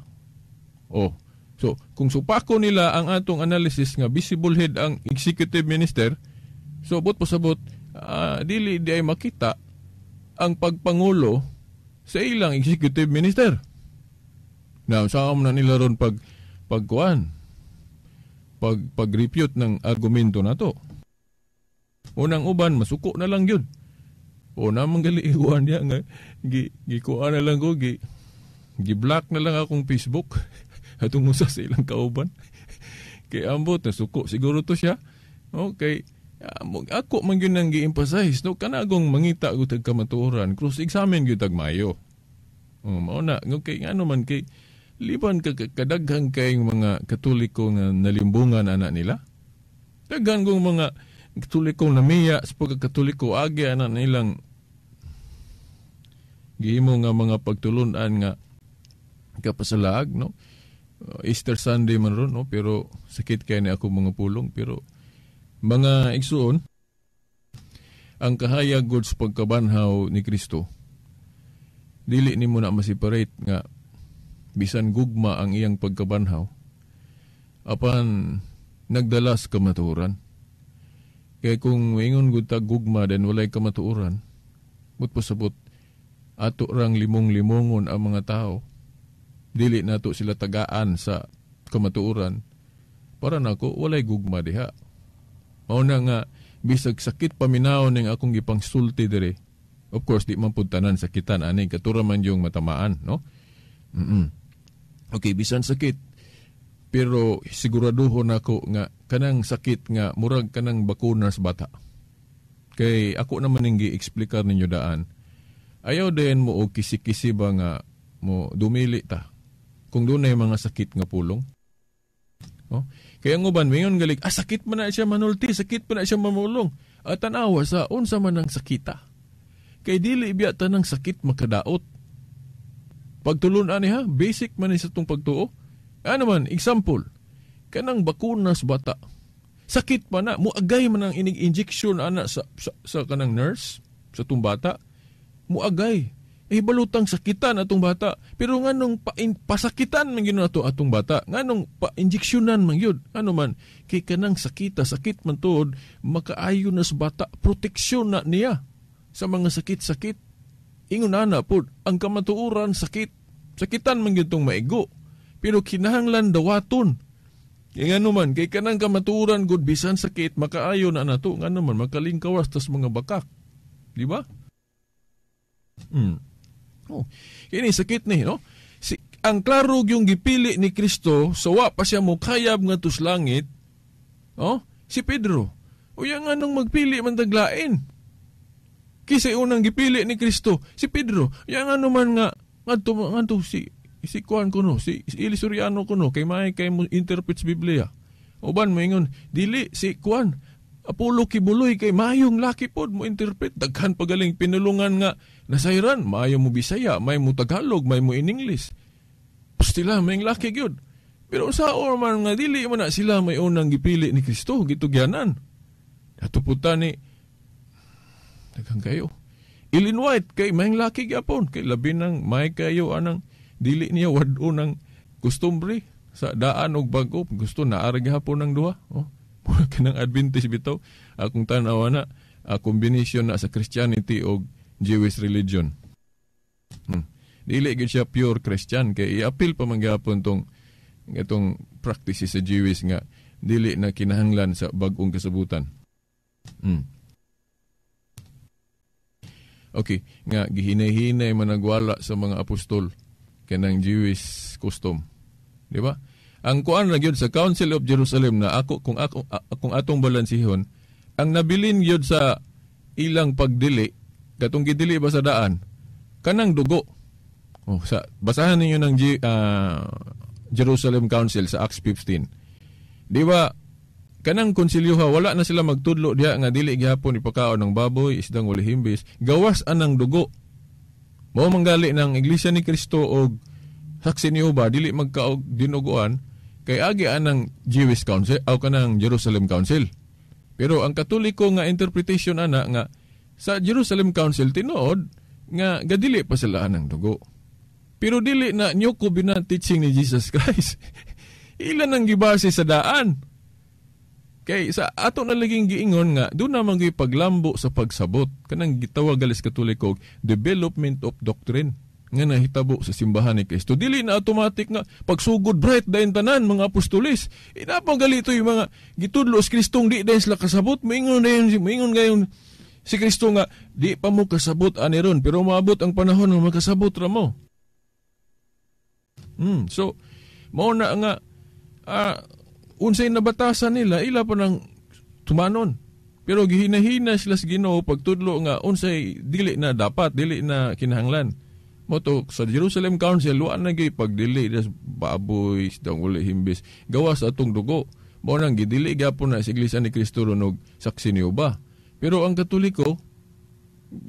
B: Oh. So, kung supako nila ang atong analysis nga visible head ang executive minister, so bot pasabot dili di ay makita ang pagpangulo sa ilang executive minister. Now, saan na nila ron pagkuan? Pag-refute ng argumento na to. Unang uban, masuko na lang yun. O namang gali ikuan niya nga, gikuan na lang ko, gi-block na lang akong Facebook. Atong usa sa ilang kauban. Kay ambot, nasuko siguro to siya. Okay. Ako man yun ang gi-emphasize. No, kanagong mangita ko tag kamatuoran, cross-examine gyud tag mayo. O, mao na, okay, ano man kay, liban ka kadaghan kayong mga Katoliko nga nalimbungan anak nila. Daghan kong mga Katoliko namiya sa pagkakatoliko agi anak nilang gihimo nga mga pagtulunan nga kapasalaag, no? Easter Sunday man ron, no? Pero sakit kay ni ako mga pulong, pero mga igsuon, ang kahayag gud sa pagkabanhaw ni Kristo, dili nimo na ma-separate nga bisan gugma ang iyang pagkabanhaw, apan nagdala sa kamatuoran. Kaya kung maingon gud ta gugma then walay kamatuoran, but pasabot ato rang limong-limongon ang mga tao, dili nato sila tagaan sa kamatuoran, para nako walay gugma diha. Mao na nga bisag sakit paminaw ning akong gipangsulti diri. Of course di man pud tanan sakitan ani, katura man yung matamaan, no? Mm-mm. Okay, bisan sakit, pero siguraduhon nako nga kanang sakit nga murag kanang bakuna sa bata. Kay ako naman ning gi-explikar ninyo daan. Ayaw din mo og kisi-kisi ba nga mo dumili ta kung dunay mga sakit nga pulong. Oh? Kaya ang uban mingon galik, sakit man na siya manulti, sakit man na siya mamulong. At tanawa sa unsa man ang sakita. Kay dili biya tanang sakit makadaot. Pagtulun-an niya, basic man ni sa tong pagtuo. Ano man, example, kanang bakuna sa bata. Sakit pa na, muagay man ang inig-injection ana sa kanang nurse, sa tong bata. Muagay. Eh, balutang sakitan atong bata. Pero nganong pasakitan man gyud nato atong bata? Nganong pa-injeksyonan man gyud? Ano man, kay kanang sakita, sakit man tuod, makaayo na sa bata, proteksyon na niya sa mga sakit-sakit. Ingon ana pod, ang kamatuoran sakit. Sakitan man gyud tong maigo. Pero kinahanglan dawaton. Kay ngano man, kay kanang kamatuoran gud bisan sakit, makaayo na nato. Ngano man, makalingkawas tas mga bakak. Di ba? Oh, kini sakit ni, no? Si, ang klaro yung gipili ni Kristo sa wa pa siya mokayab ngadto sa langit, oh, si Pedro. Uya nga nung magpili man taglain. Kisa unang gipili ni Kristo, si Pedro. Uya nga naman nga ngadto si kuan kuno, si Eli Soriano kuno, kay maay kay mo interpret sa Biblia. Uban moingon, dili si kuan Apollo Kibuloy kay mayong laki pod mo interpret, daghan pagaling pinulungan nga nasayran, maayo mo Bisaya, may mo Tagalog, may mo in English. Pastila may laki gyud. Pero sa man nga dili man na sila may unang gipili ni Kristo gitugyanan. Ato pud ta ni daghan kayo. Ellen White kay may laki gyapon, kay labi nang may kayo anang dili niya wad-o ng kustumbre sa daan og bag-o, gusto naa ra gihapon ng duha. Oh. Kanang Adventist bitaw, akong tan-awa na combination na sa Christianity og Jewish religion. Dili gyud siya pure Christian kay i-appeal pa man gyapon tong itong practices sa Jewish nga dili na kinahanglan sa bag-ong kasabutan. Okay, nga gihinay-hinay man nagwala sa mga apostol kanang Jewish custom. Di ba? Ang kuan ra gyud sa Council of Jerusalem na ako kung ako kung atong balansihon, ang nabilin gyud sa ilang pagdili katong gidili ba sa daan kanang dugo. Oh, sa basahan ninyo ng Jerusalem Council sa Acts 15. Di ba kanang konsilyo ha, wala na sila magtudlo diha nga dili gihapon ipakaon ng baboy, isdang wala himbis, gawas anang dugo. Mao manggali ng Iglesia ni Cristo og Saksi ni Jehova dili magkaog dinuguan kay agi anang Jewish Council o kanang Jerusalem Council. Pero ang Katoliko nga interpretation ana nga sa Jerusalem Council tinuod nga gadili pa sila anang dugo. Pero dili na new covenant teaching ni Jesus Christ. Ilan ang gibase sa daan. Kay sa ato na laging giingon nga doon na man paglambo sa pagsabot kanang gitawag galis Katoliko development of doctrine nga nahitabo sa simbahan ni Kristo. Dili na automatic nga pagsugod bright dayon tanan mga apostoles. Inapang galito yung mga gitudlo sa Kristong di dayon sila kasabot. Moingon dayon, moingon gayon si Kristo nga di pa mo kasabot ani ron, pero maabot ang panahon nga makasabot ra mo. So mao na nga unsay nabatasan nila ila pa nang tumanon. Pero gihinahina sila sa Ginoo pagtudlo nga unsay dili na dapat, dili na kinahanglan. Moto sa Jerusalem Council wa na gyud pagdili das baboy, isdang wala himbis, gawas atong dugo. Mao nang gidili gyapon na sa Iglesia ni Cristo ron og Saksi ni Jehova. Pero ang Katoliko,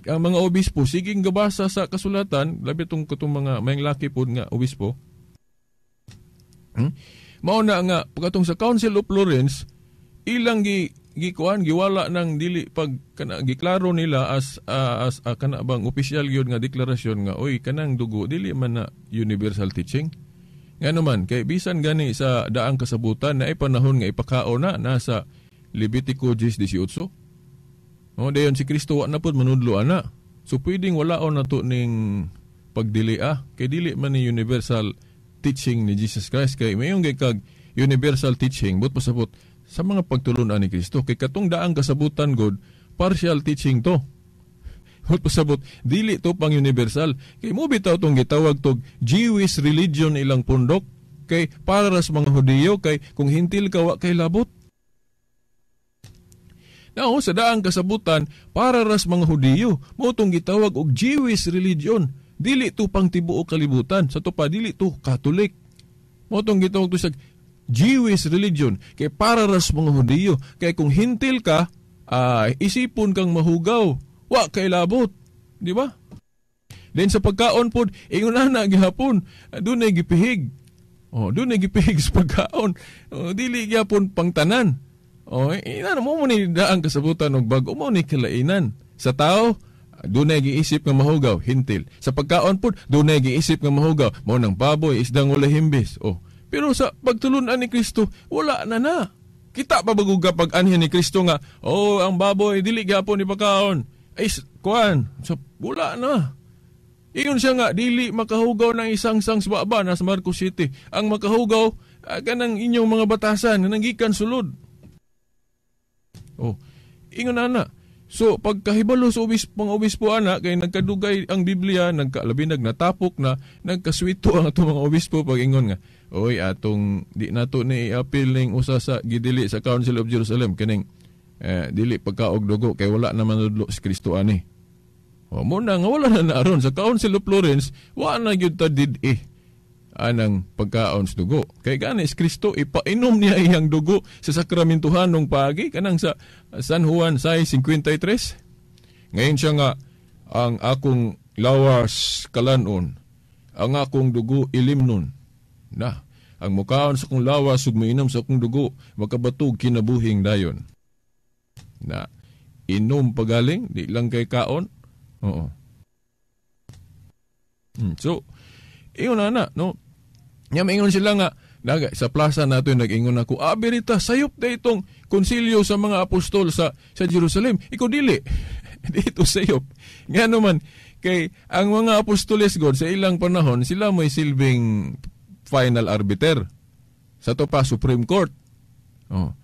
B: ang mga obispo siging gabasa sa kasulatan, labi tong katong mga mayang laki pod nga obispo. Mao na nga pagkatong sa Council of Florence ilang gikuan giwala ng dili pag kana giklaro nila as kana bang opisyal gyud nga deklarasyon nga oy kanang dugo dili man na universal teaching. Ngano man kay bisan gani sa daang kasabutan na ay panahon nga ipakaon na nasa Levitico 10:18. Oh, dayon si Kristo wa na pud manudlo ana. So pwedeng walaon nato ning pagdili kay dili man ni universal teaching ni Jesus Christ kay mayong kag universal teaching but pasabot sa mga pagtulunan ni Kristo kay katong daang kasabutan god partial teaching to. But pasabot dili to pang universal kay mo bitaw tong gitawag tog Jewish religion ilang pundok kay para ra sa mga Hudiyo kay kung hintil ka wa kay labot. Now, sa daang kasabutan para ra sa mga Hudiyo mo tong gitawag og Jewish religion, dili to pang tibuok kalibutan, sa to pa dili to Catholic. Mo tong gitawag to sa Jewish religion kay para ras mga Hudiyo kay kung hintil ka isipon kang mahugaw, wa kay labot, di ba? Then sa pagkaon pod ingon na gihapon dunay gipihig. Oh, dunay gipihig sa pagkaon. Oh, dili gyapon pangtanan. Oh, inano mo ni daang kasabutan og bag-o mo ni kalainan sa tao. Dunay giisip nga mahugaw, hintil. Sa pagkaon pod dunay giisip nga mahugaw, mao nang baboy, isdang wala himbis. Oh, pero sa pagtulunan ni Kristo, wala na na. Kita pa baguga pag-anhin ni Kristo nga, oh, ang baboy, dili gyapon ipakaon. Ay, kuan, so, wala na. Iyon siya nga, dili makahugaw ng isang sang baba na sa Marcos City. Ang makahugaw, kanang inyong mga batasan, nga nanggikan sulod. Oh, ingon na na. So, pagkahibalo sa mga obispo ana, kay nagkadugay ang Biblia, nagkalabi natapok na, nagkaswito ang atong mga obispo pag ingon nga, oy, atong di nato ni i-appeal ning usa sa gidili sa Council of Jerusalem kining dili pagkaog dugo kay wala na manudlo si Kristo ani. O mo na nga wala na naaron sa Council of Florence, wa na gyud ta did anang pagkaon sa dugo. Kay gani si Kristo ipainom niya iyang dugo sa sakramentuhanong paagi kanang sa San Juan 6:53. Ngayon siya nga ang akong lawas kalanon, ang akong dugo ilimnon. Na, ang mukaon sa akong lawas ug mainom sa akong dugo, makabatog kinabuhing dayon. Na, inom pagaling, di lang kay kaon. Oo. So, ingon na na, no? Nya maingon sila nga, sa plaza nato nag-ingon ako, berita, sayop na itong konsilyo sa mga apostol sa Jerusalem. Ikaw dili. Dito sayop. Nga naman, kay ang mga apostoles God sa ilang panahon, sila may silbing final arbiter. Sa to pa, Supreme Court. Oh.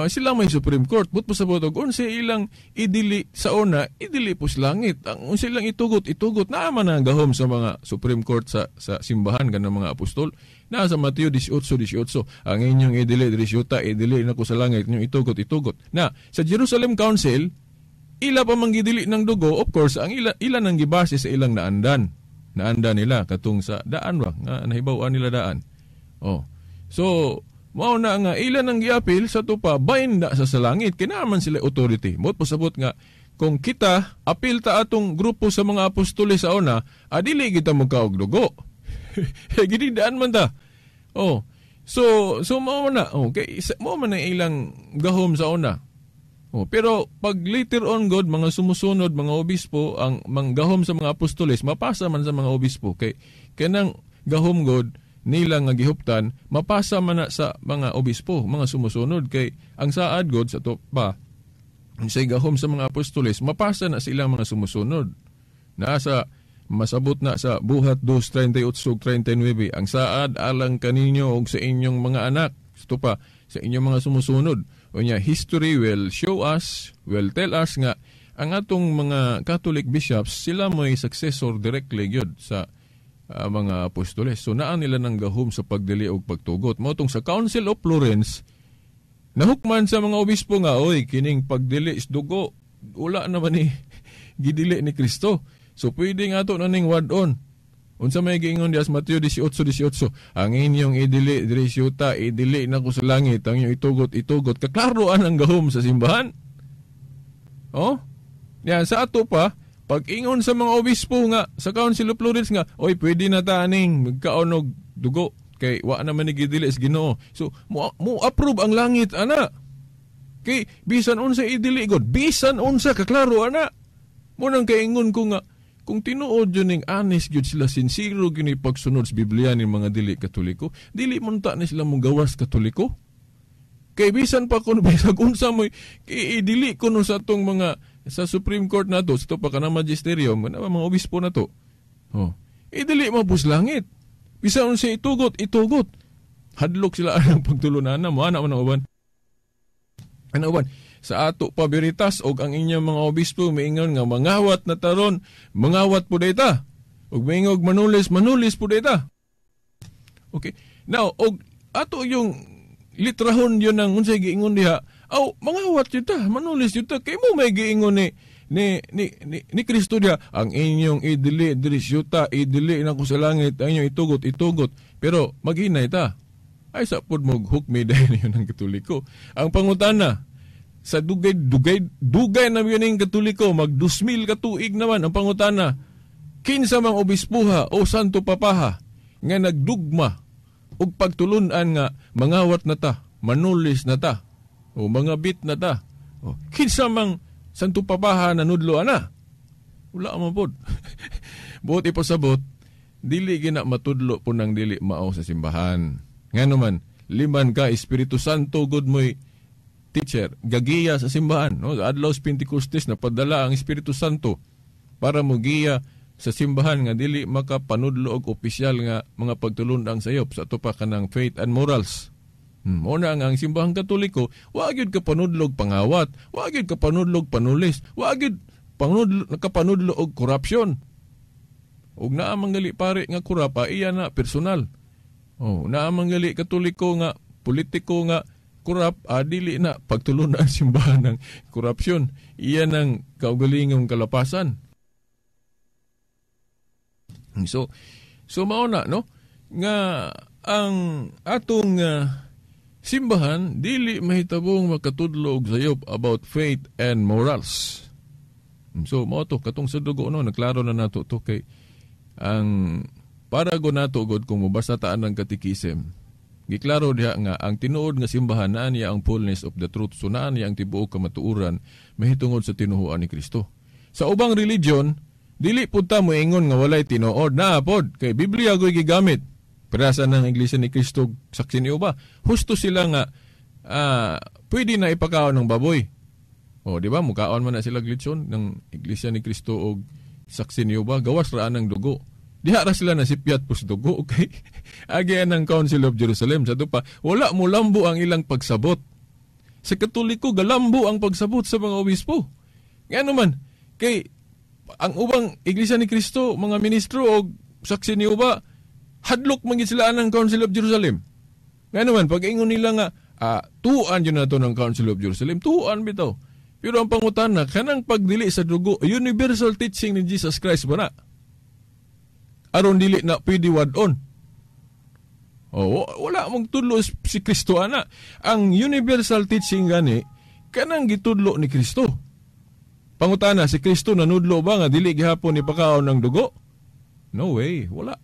B: Sila may Supreme Court. But pasabot og unsa ilang idili sa una, idili po sa langit. Ang unsa ilang itugot, itugot. Naaman na ang gahom sa mga Supreme Court sa simbahan kanang mga apostol. Na sa Mateo 18:18, ang inyong idili diri syuta, idili nako sa langit, inyong itugot, itugot. Na sa Jerusalem Council, ila pa man gidili ng dugo, of course, ang ila nang gibase sa ilang naandan. Naanda nila katong sa daan ba nga nahibaw-an nila daan. Oh. So Mao na nga ilan ang giapil sa tupa bind na sa langit kay naa man sila authority. Mao pasabot nga kung kita apil ta atong grupo sa mga apostoles sa una, adili kita magkaog dugo. Gididaan man ta. Oh. So mao na, okay, mao man ang ilang gahom sa una. Oh, pero pag later on God, mga sumusunod, mga obispo, ang manggahom sa mga apostoles, mapasa man sa mga obispo. Kay kanang gahom God nila nga gihuptan, mapasa man na sa mga obispo, mga sumusunod. Kay ang saad God sa to pa, sa gahom sa mga apostoles, mapasa na silang mga sumusunod. Nasa masabot na sa Buhat 2:38-39, ang saad alang kaninyo og sa inyong mga anak. Ito pa, sa inyong mga sumusunod. O niya, history will show us, will tell us nga ang atong mga Catholic bishops, sila mo'y successor directly gyud sa mga apostoles. So naa nila ng gahom sa pagdili og pagtugot. Mao tong sa Council of Florence, nahukman sa mga obispo nga, oy, kining pagdili is dugo, wala naman ni gidili ni Kristo. So pwede nga to na ning wad-on. Unsa may giingon diya sa Mateo 18:18, ang inyong idili diri sa yuta, idili na ko sa langit, ang inyong itugot, itugot. Kaklaroan ang gahom sa simbahan. Oh? Yan, sa ato pa, pag ingon sa mga obispo nga, sa Council of Florence nga, oy, pwede na ta aning magkaon og dugo, kay wa naman ni gidili sa Ginoo. So, mo approve ang langit, ana. Kay bisan unsa idili god, bisan unsa kaklaro ana. Mo nang kaingon ko nga, kung tinuod yun ning honest gyud sila, sincero gyud ni pagsunod sa Biblia ni mga dili Katoliko, dili man ta ni sila mong Katoliko. Kay bisan pa kun bisag unsa mo'y idili kuno sa atong mga sa Supreme Court nato, sa pa kanang magisterium, kana mga obispo nato. Oh. Idili mapus langit. Bisan unsa itugot, itugot. Hadlok sila ang pagtulunan mo ana man ang uban. Ano uban? Sa ato pa Veritas og ang inyong mga obispo miingon nga mangawat na taron, mangawat po data. Og miingog manulis, manulis po data. Okay. Now, og ato yung litrahon yun ang unsay giingon diha, aw mangawat yun ta, manulis yun ta, kay mo may giingon ni Kristo diha, ang inyong idili diri syuta, idili na ko sa langit, ang inyong itugot, itugot. Pero maghinay ta. Ay sa pud mo hook me dahil yun ang Katoliko. Ang pangutana, sa dugay dugay na yun ang Katoliko, mag 2,000 katuig naman ang pangutana, kinsa mang obispuha o santo papaha nga nagdugma og pagtulun-an nga mangawat na ta, manulis na ta, o mangabit na ta. O, kinsa mang santo papaha nanudlo ana? Wala man pod. Buot ipasabot, dili gina matudlo po ng dili mao sa simbahan. Ngano man, liman ka Espiritu Santo god mo'y teacher, gagiya sa simbahan. No? Sa adlaw sa Pentecostes, napadala ang Espiritu Santo para mogiya sa simbahan nga dili makapanudlo og opisyal nga mga pagtulundang sayop sa ato pa kanang faith and morals. Mo na nga ang simbahang Katoliko, wa gyud ka panudlog pangawat, wa gyud ka panudlog panulis, wa gyud nakapanudlo og corruption. Og naa man gali pare nga kurapa, iya na personal. Oh, naa man gali Katoliko nga politiko nga kurap, dili na pagtulon ang simbahan ng korupsyon. Iyan ang kaugalingong kalapasan. So mao na, no? Nga ang atong simbahan dili mahitabong makatudlo og sayop about faith and morals. So mao to katong sa dugo, no, naklaro na nato to kay ang parago nato god kung mobasa ta ang katikisem. Giklaro diha nga ang tinuod nga simbahan naa niya ang fullness of the truth, so naa niya ang tibuok kamatuoran mahitungod sa tinuhuan ni Kristo. Sa ubang religion, dili pud ta moingon nga walay tinuod, naa pod kay Biblia goy gigamit. Prasa ng Iglesia ni Kristo saksi niyo ba? Husto sila nga pwede na ipakaon ng baboy. O di ba mukaon man na sila glitson ng Iglesia ni Kristo og saksi niyo ba? Gawas ra ang dugo. Diha ra sila nasipyat pus dugo, okay? Agian ng Council of Jerusalem sa pa, wala mo lambo ang ilang pagsabot. Sa Katoliko galambo ang pagsabot sa mga obispo. Ngano man kay ang ubang Iglesia ni Kristo, mga ministro og saksi niyo ba, hadlok man gid sila ang Council of Jerusalem. Ngano man pag ingon nila nga tuan yun na to ng Council of Jerusalem, tuan bitaw. Pero ang pangutana, kanang pagdili sa dugo, universal teaching ni Jesus Christ ba na? Aron dili na pwede wad-on. Oh, wala mong tudlo si Kristo ana. Ang universal teaching gani kanang gitudlo ni Kristo. Pangutana, si Kristo nanudlo ba nga dili gihapon ipakaon ng dugo? No way, wala.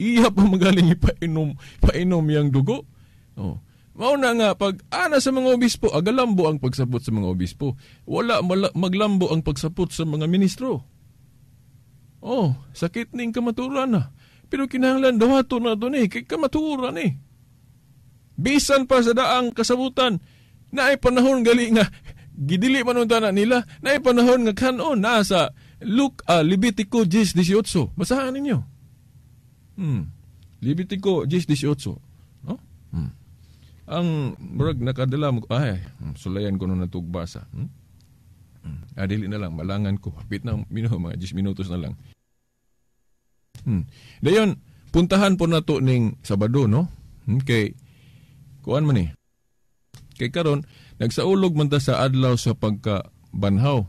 B: Iya pa magaling ipainom yang dugo. Oh. Mao na nga pag ana sa mga obispo, agalambo ang pagsapot sa mga obispo. Wala maglambo ang pagsapot sa mga ministro. Oh, sakit ning kamaturan na. Pero kinahanglan dawato na to ni kay kamaturan ni. Bisan pa sa daang kasabutan, naay panahon gali nga gidili man unta na nila, naay panahon nga kanon nasa Luke Levitico 10:18. Basahan ninyo. Levitico 10:18. No? Ang murag nakadala mo, ay, sulayan ko nung natugbasa. Dili na lang, malangan ko. Hapit na, mga 10 minutos na lang. Dayon, puntahan po na to ning Sabado, no? Kay, kuan man eh. Kay karon nagsaulog man ta sa adlaw sa pagkabanhaw.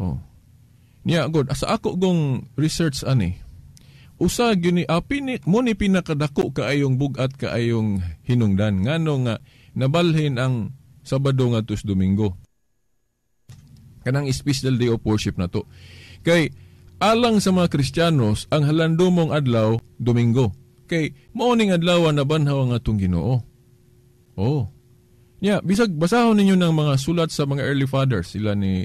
B: Oh. Niya, God, sa ako gong research ani, usa gyud ni apini mo ni pinakadako kaayong bugat kaayong hinungdan ngano nga nabalhin ang Sabado ngadto sa Domingo. Kanang special day of worship na to. Kay alang sa mga Kristiyanos ang halandomong adlaw Domingo. Kay mao ning adlaw nabanhaw ang atong Ginoo. Oh. Nya bisag basahon ninyo ng mga sulat sa mga early fathers sila ni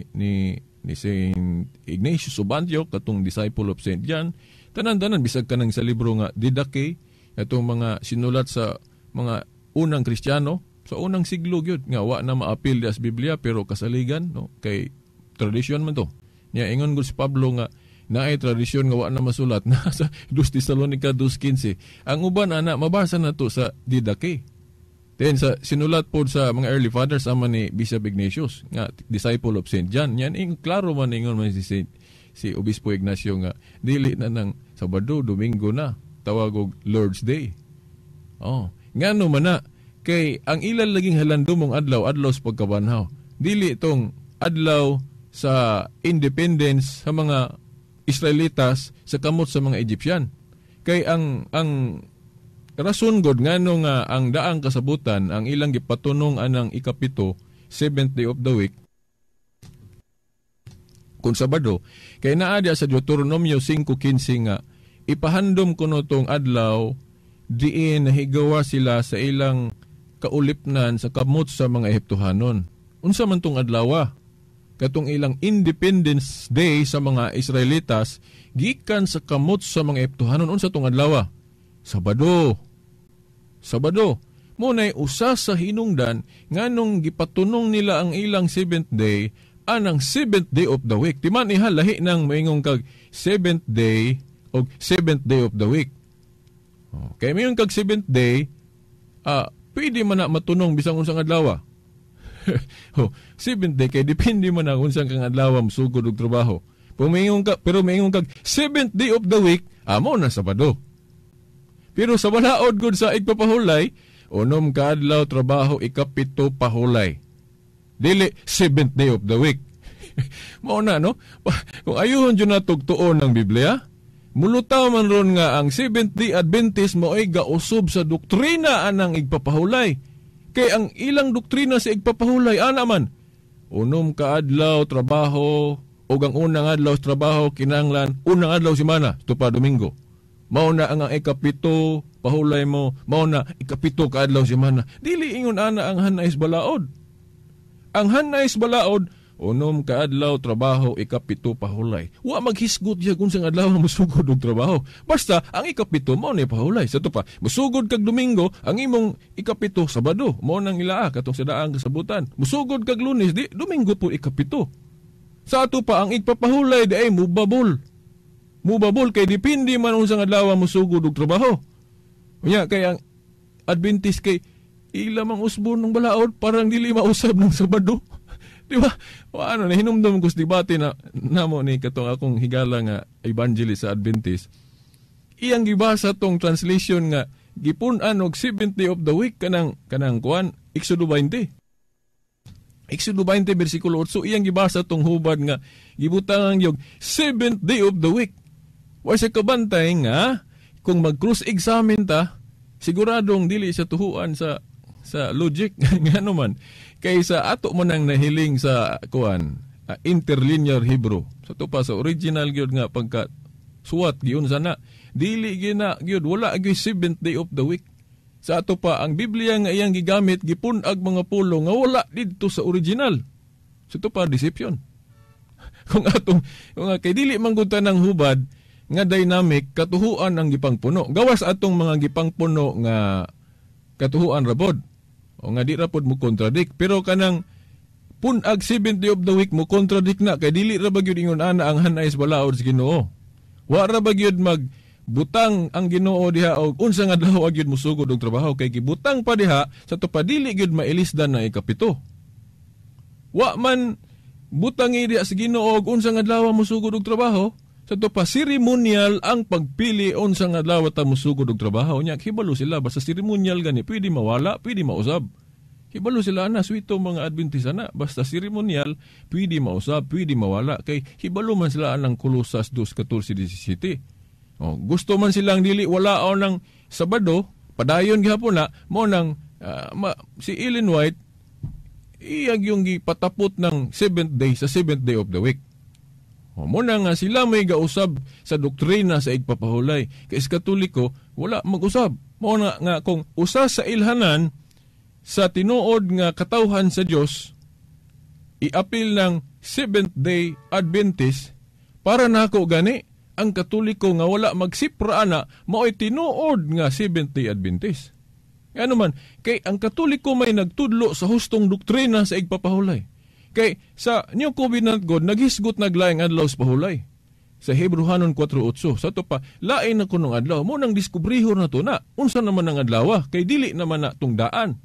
B: Saint Ignatius of Antioch, katong disciple of Saint John. Tanan-tanan bisag kanang sa libro nga Didache, atong mga sinulat sa mga unang Kristiyano sa unang siglo gyud nga wa na maapil sa Biblia pero kasaligan, no, kay tradisyon man to. Nya ingon gud si Pablo nga naay tradisyon nga wa na masulat na sa 2 Tesalonica 2:15. Ang uban ana mabasa na to sa Didache. Then sa sinulat pod sa mga early fathers ama ni Bishop Ignatius nga disciple of Saint John. Yan ing klaro man ingon man si Saint si Obispo Ignacio nga dili na ng Sabado, Domingo na tawag og Lord's Day. Oh, ngano man na kay ang ilan laging halandomong adlaw, adlaw sa pagkabanhaw. Dili itong adlaw sa independence sa mga Israelitas sa kamot sa mga Egyptian. Kay ang rason god ngano nga ang daang kasabutan ang ilang gipatunong anang ikapito, seventh day of the week, kung Sabado, kay naa diya sa Deuteronomio 5:15 nga ipahandom kuno tong adlaw diin nahigawa sila sa ilang kaulipnan sa kamot sa mga Ehiptohanon. Unsa man tong adlawa? Katong ilang Independence Day sa mga Israelitas gikan sa kamot sa mga Ehiptohanon. Unsa tong adlawa? Sabado. Sabado. Munay usa sa hinungdan nganong gipatunong nila ang ilang seventh day anang seventh day of the week. Timan iha lahi nang moingon kag seventh day o seventh day of the week. Okay, moingon kag seventh day, pwede man na matunong bisang unsang adlaw. Oh, seventh day kay depende man na unsang kang adlaw mosugod og trabaho. Pero moingon kag seventh day of the week, amo na Sabado. Pero sa balaod gud sa igpapahulay, unom ka adlaw trabaho, ikapito pahulay. Dili seventh day of the week. Mao na, no? Kung ayuhon dyan na tugtuon ng Biblia, mulutaw man ron nga ang Seventh Day Adventist mao'y gausub sa doktrina anang igpapahulay. Kay ang ilang doktrina sa igpapahulay, ana man, unom ka adlaw trabaho, o ang unang adlaw sa trabaho, kinahanglan, unang adlaw semana, ito pa Domingo. Mao na ang ikapito, pahulay mo, mao na ikapito ka adlaw semana. Dili ingon ana ang hanais balaod. Ang hanais balaod, unom kaadlaw trabaho, ikapito pahulay. Wa maghisgot siya kung saan adlaw musugod og trabaho. Basta ang ikapito mao ni pahulay. Sa to pa, musugod kag Domingo, ang imong ikapito Sabado, mao nang ilaa katong sa daang kasabutan. Musugod kag Lunes, di Domingo po ikapito. Sa ato pa ang igpapahulay di ay mubabol. Mubabol kay depende man unsang adlaw musugod og trabaho. Unya kay ang Adventist kay ila mang usbon ng balaod parang dili mausab ng Sabado. Di ba? O ano, nahinumdum ko sa debate na namo ni katong akong higala nga evangelist sa Adventist. Iyang gibasa tong translation nga gipun-an og seventh day of the week kanang kuan Exodo 20. Exodo 20 bersikulo 8 iyang gibasa tong hubad nga gibutangan yung seventh day of the week. Wa siya kabantay nga kung mag-cross examine ta Siguradong dili sa tuhuan sa logic. Ngano man kay sa ato man ang nahiling sa kuan, interlinear Hebrew. Sa to pa sa original gyud nga pagka suwat giun sana dili gina gyud, wala gyud seventh day of the week. Sa ato pa ang Biblia nga iyang gigamit gipun-ag mga pulo nga wala didto sa original. Sa to pa deception. Kung atong kay dili man gud tanang hubad nga dynamic katuhuan ang gipangpuno. Gawas atong mga gipangpuno nga katuhuan rabod o nga di ra pod mo contradict, pero kanang punag 7th day of the week mo contradict na kay dili ra ba gyud ingon ana ang hanay sa balaod sa Ginoo. Wa ra ba gyud magbutang ang Ginoo diha og unsa nga adlaw gyud mosugod og trabaho, kay gibutang pa diha sa to pa dili gyud mailisdan na ikapito. Wa man butangi diha sa Ginoo og unsa nga adlaw mosugod og trabaho, sa to pa seremonial ang pagpili unsa nga adlaw ta mosugod og trabaho. Nya hibalo sila basta seremonial gani pwede mawala, pwede mausab. Hibalo sila na swito mga Adventista na basta seremonial pwede mausab, pwede mawala, kay hibalo man sila anang Kolosas 2:14-17. Oh, gusto man silang dili wala o ng Sabado, padayon gihapon na mo nang si Ellen White iyag yung gipatapot ng seventh day sa seventh day of the week. O, muna nga sila may gausab sa doktrina sa igpapahulay. Kay sa Katoliko, wala mag-usab. Muna nga kung usa sa ilhanan sa tinuod nga katawhan sa Dios, iapil ng Seventh Day Adventist, para nako gani ang Katoliko nga wala magsipra ana mao'y tinuod nga Seventh Day Adventist. Ano man, kay ang Katoliko may nagtudlo sa hustong doktrina sa igpapahulay. Kay sa New Covenant God, naghisgot naglaing adlaw sa pahulay. Sa Hebreohanon 4:8, sa to pa, lain na kunong adlaw. Mo nang diskubrihor na to na, unsa naman ang adlaw, kay dili naman na tungdaan.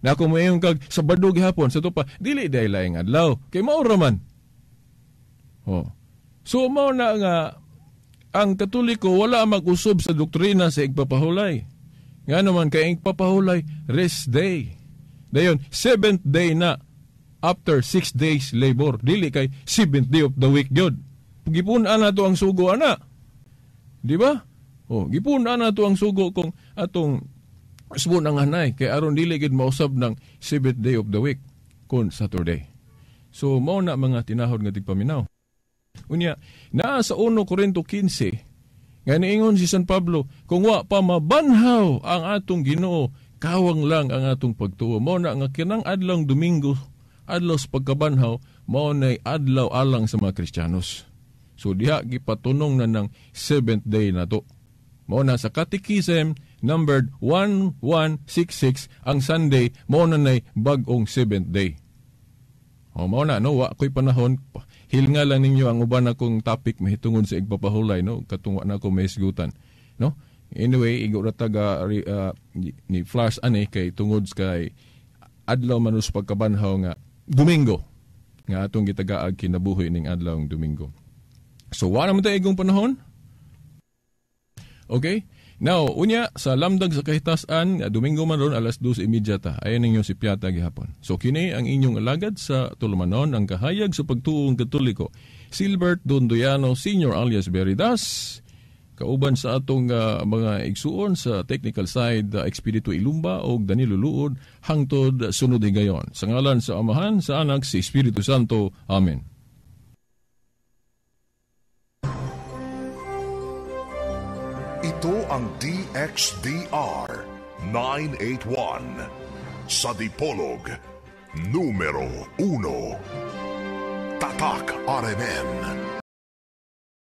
B: Na kung mayon kag Sabado gihapon, sa to pa, dili day laing adlaw, kay mao ra man. Oh. So mao na nga, ang Katoliko wala mag-usob sa doktrina sa igpapahulay. Nga naman, kay igpapahulay, rest day. Dayon, seventh day na, after 6 days labor. Dili kay seventh day of the week gyud. Gipun-an na to ang sugo ana. Di ba? Oh, gipun-an na to ang sugo kung atong usbon ang hanay kay aron dili gyud mausab ng seventh day of the week kun Saturday. So mao na mga tinahod nga tigpaminaw. Unya, naa sa 1 Korinto 15 nga niingon si San Pablo, kung wa pa mabanhaw ang atong Ginoo, kawang lang ang atong pagtuo. Mao na nga kinang adlawng Domingo, adlaw sa pagkabanhaw, mao nay adlaw alang sa mga Kristiyanos. So diha gipatunong na ng seventh day na to. Mao na sa Catechism numbered 1166 ang Sunday, mao na nay bag-ong seventh day. O mao na no, wa ko'y panahon. Hilnga lang ninyo ang uban akong topic mahitungod sa igpapahulay no, katong wa na ko mahisgutan, no. Anyway, igo ra taga ni flash ani kay tungod kay adlaw man sa pagkabanhaw nga Domingo nga atong gitagaag kinabuhi ning adlaw ng Domingo. So wa naman tayo igong panahon. Okay? Now, unya sa lamdag sa kahitasan, Domingo man ron alas 2:30 ta. Ayon ninyo si Piata gihapon. So kini ang inyong alagad sa tulumanon, ang kahayag sa pagtuong Katoliko, Silbert Dondoyano Senior alias Veridas, kauban sa atong mga igsuon sa technical side, Expedito Ilumba o Danilo Luod, hangtod sunod higayon. Sa ngalan sa Amahan, sa Anak, sa Espiritu Santo. Amen.
A: Ito ang DXDR 981 sa Dipolog, numero 1. Tatak RMN.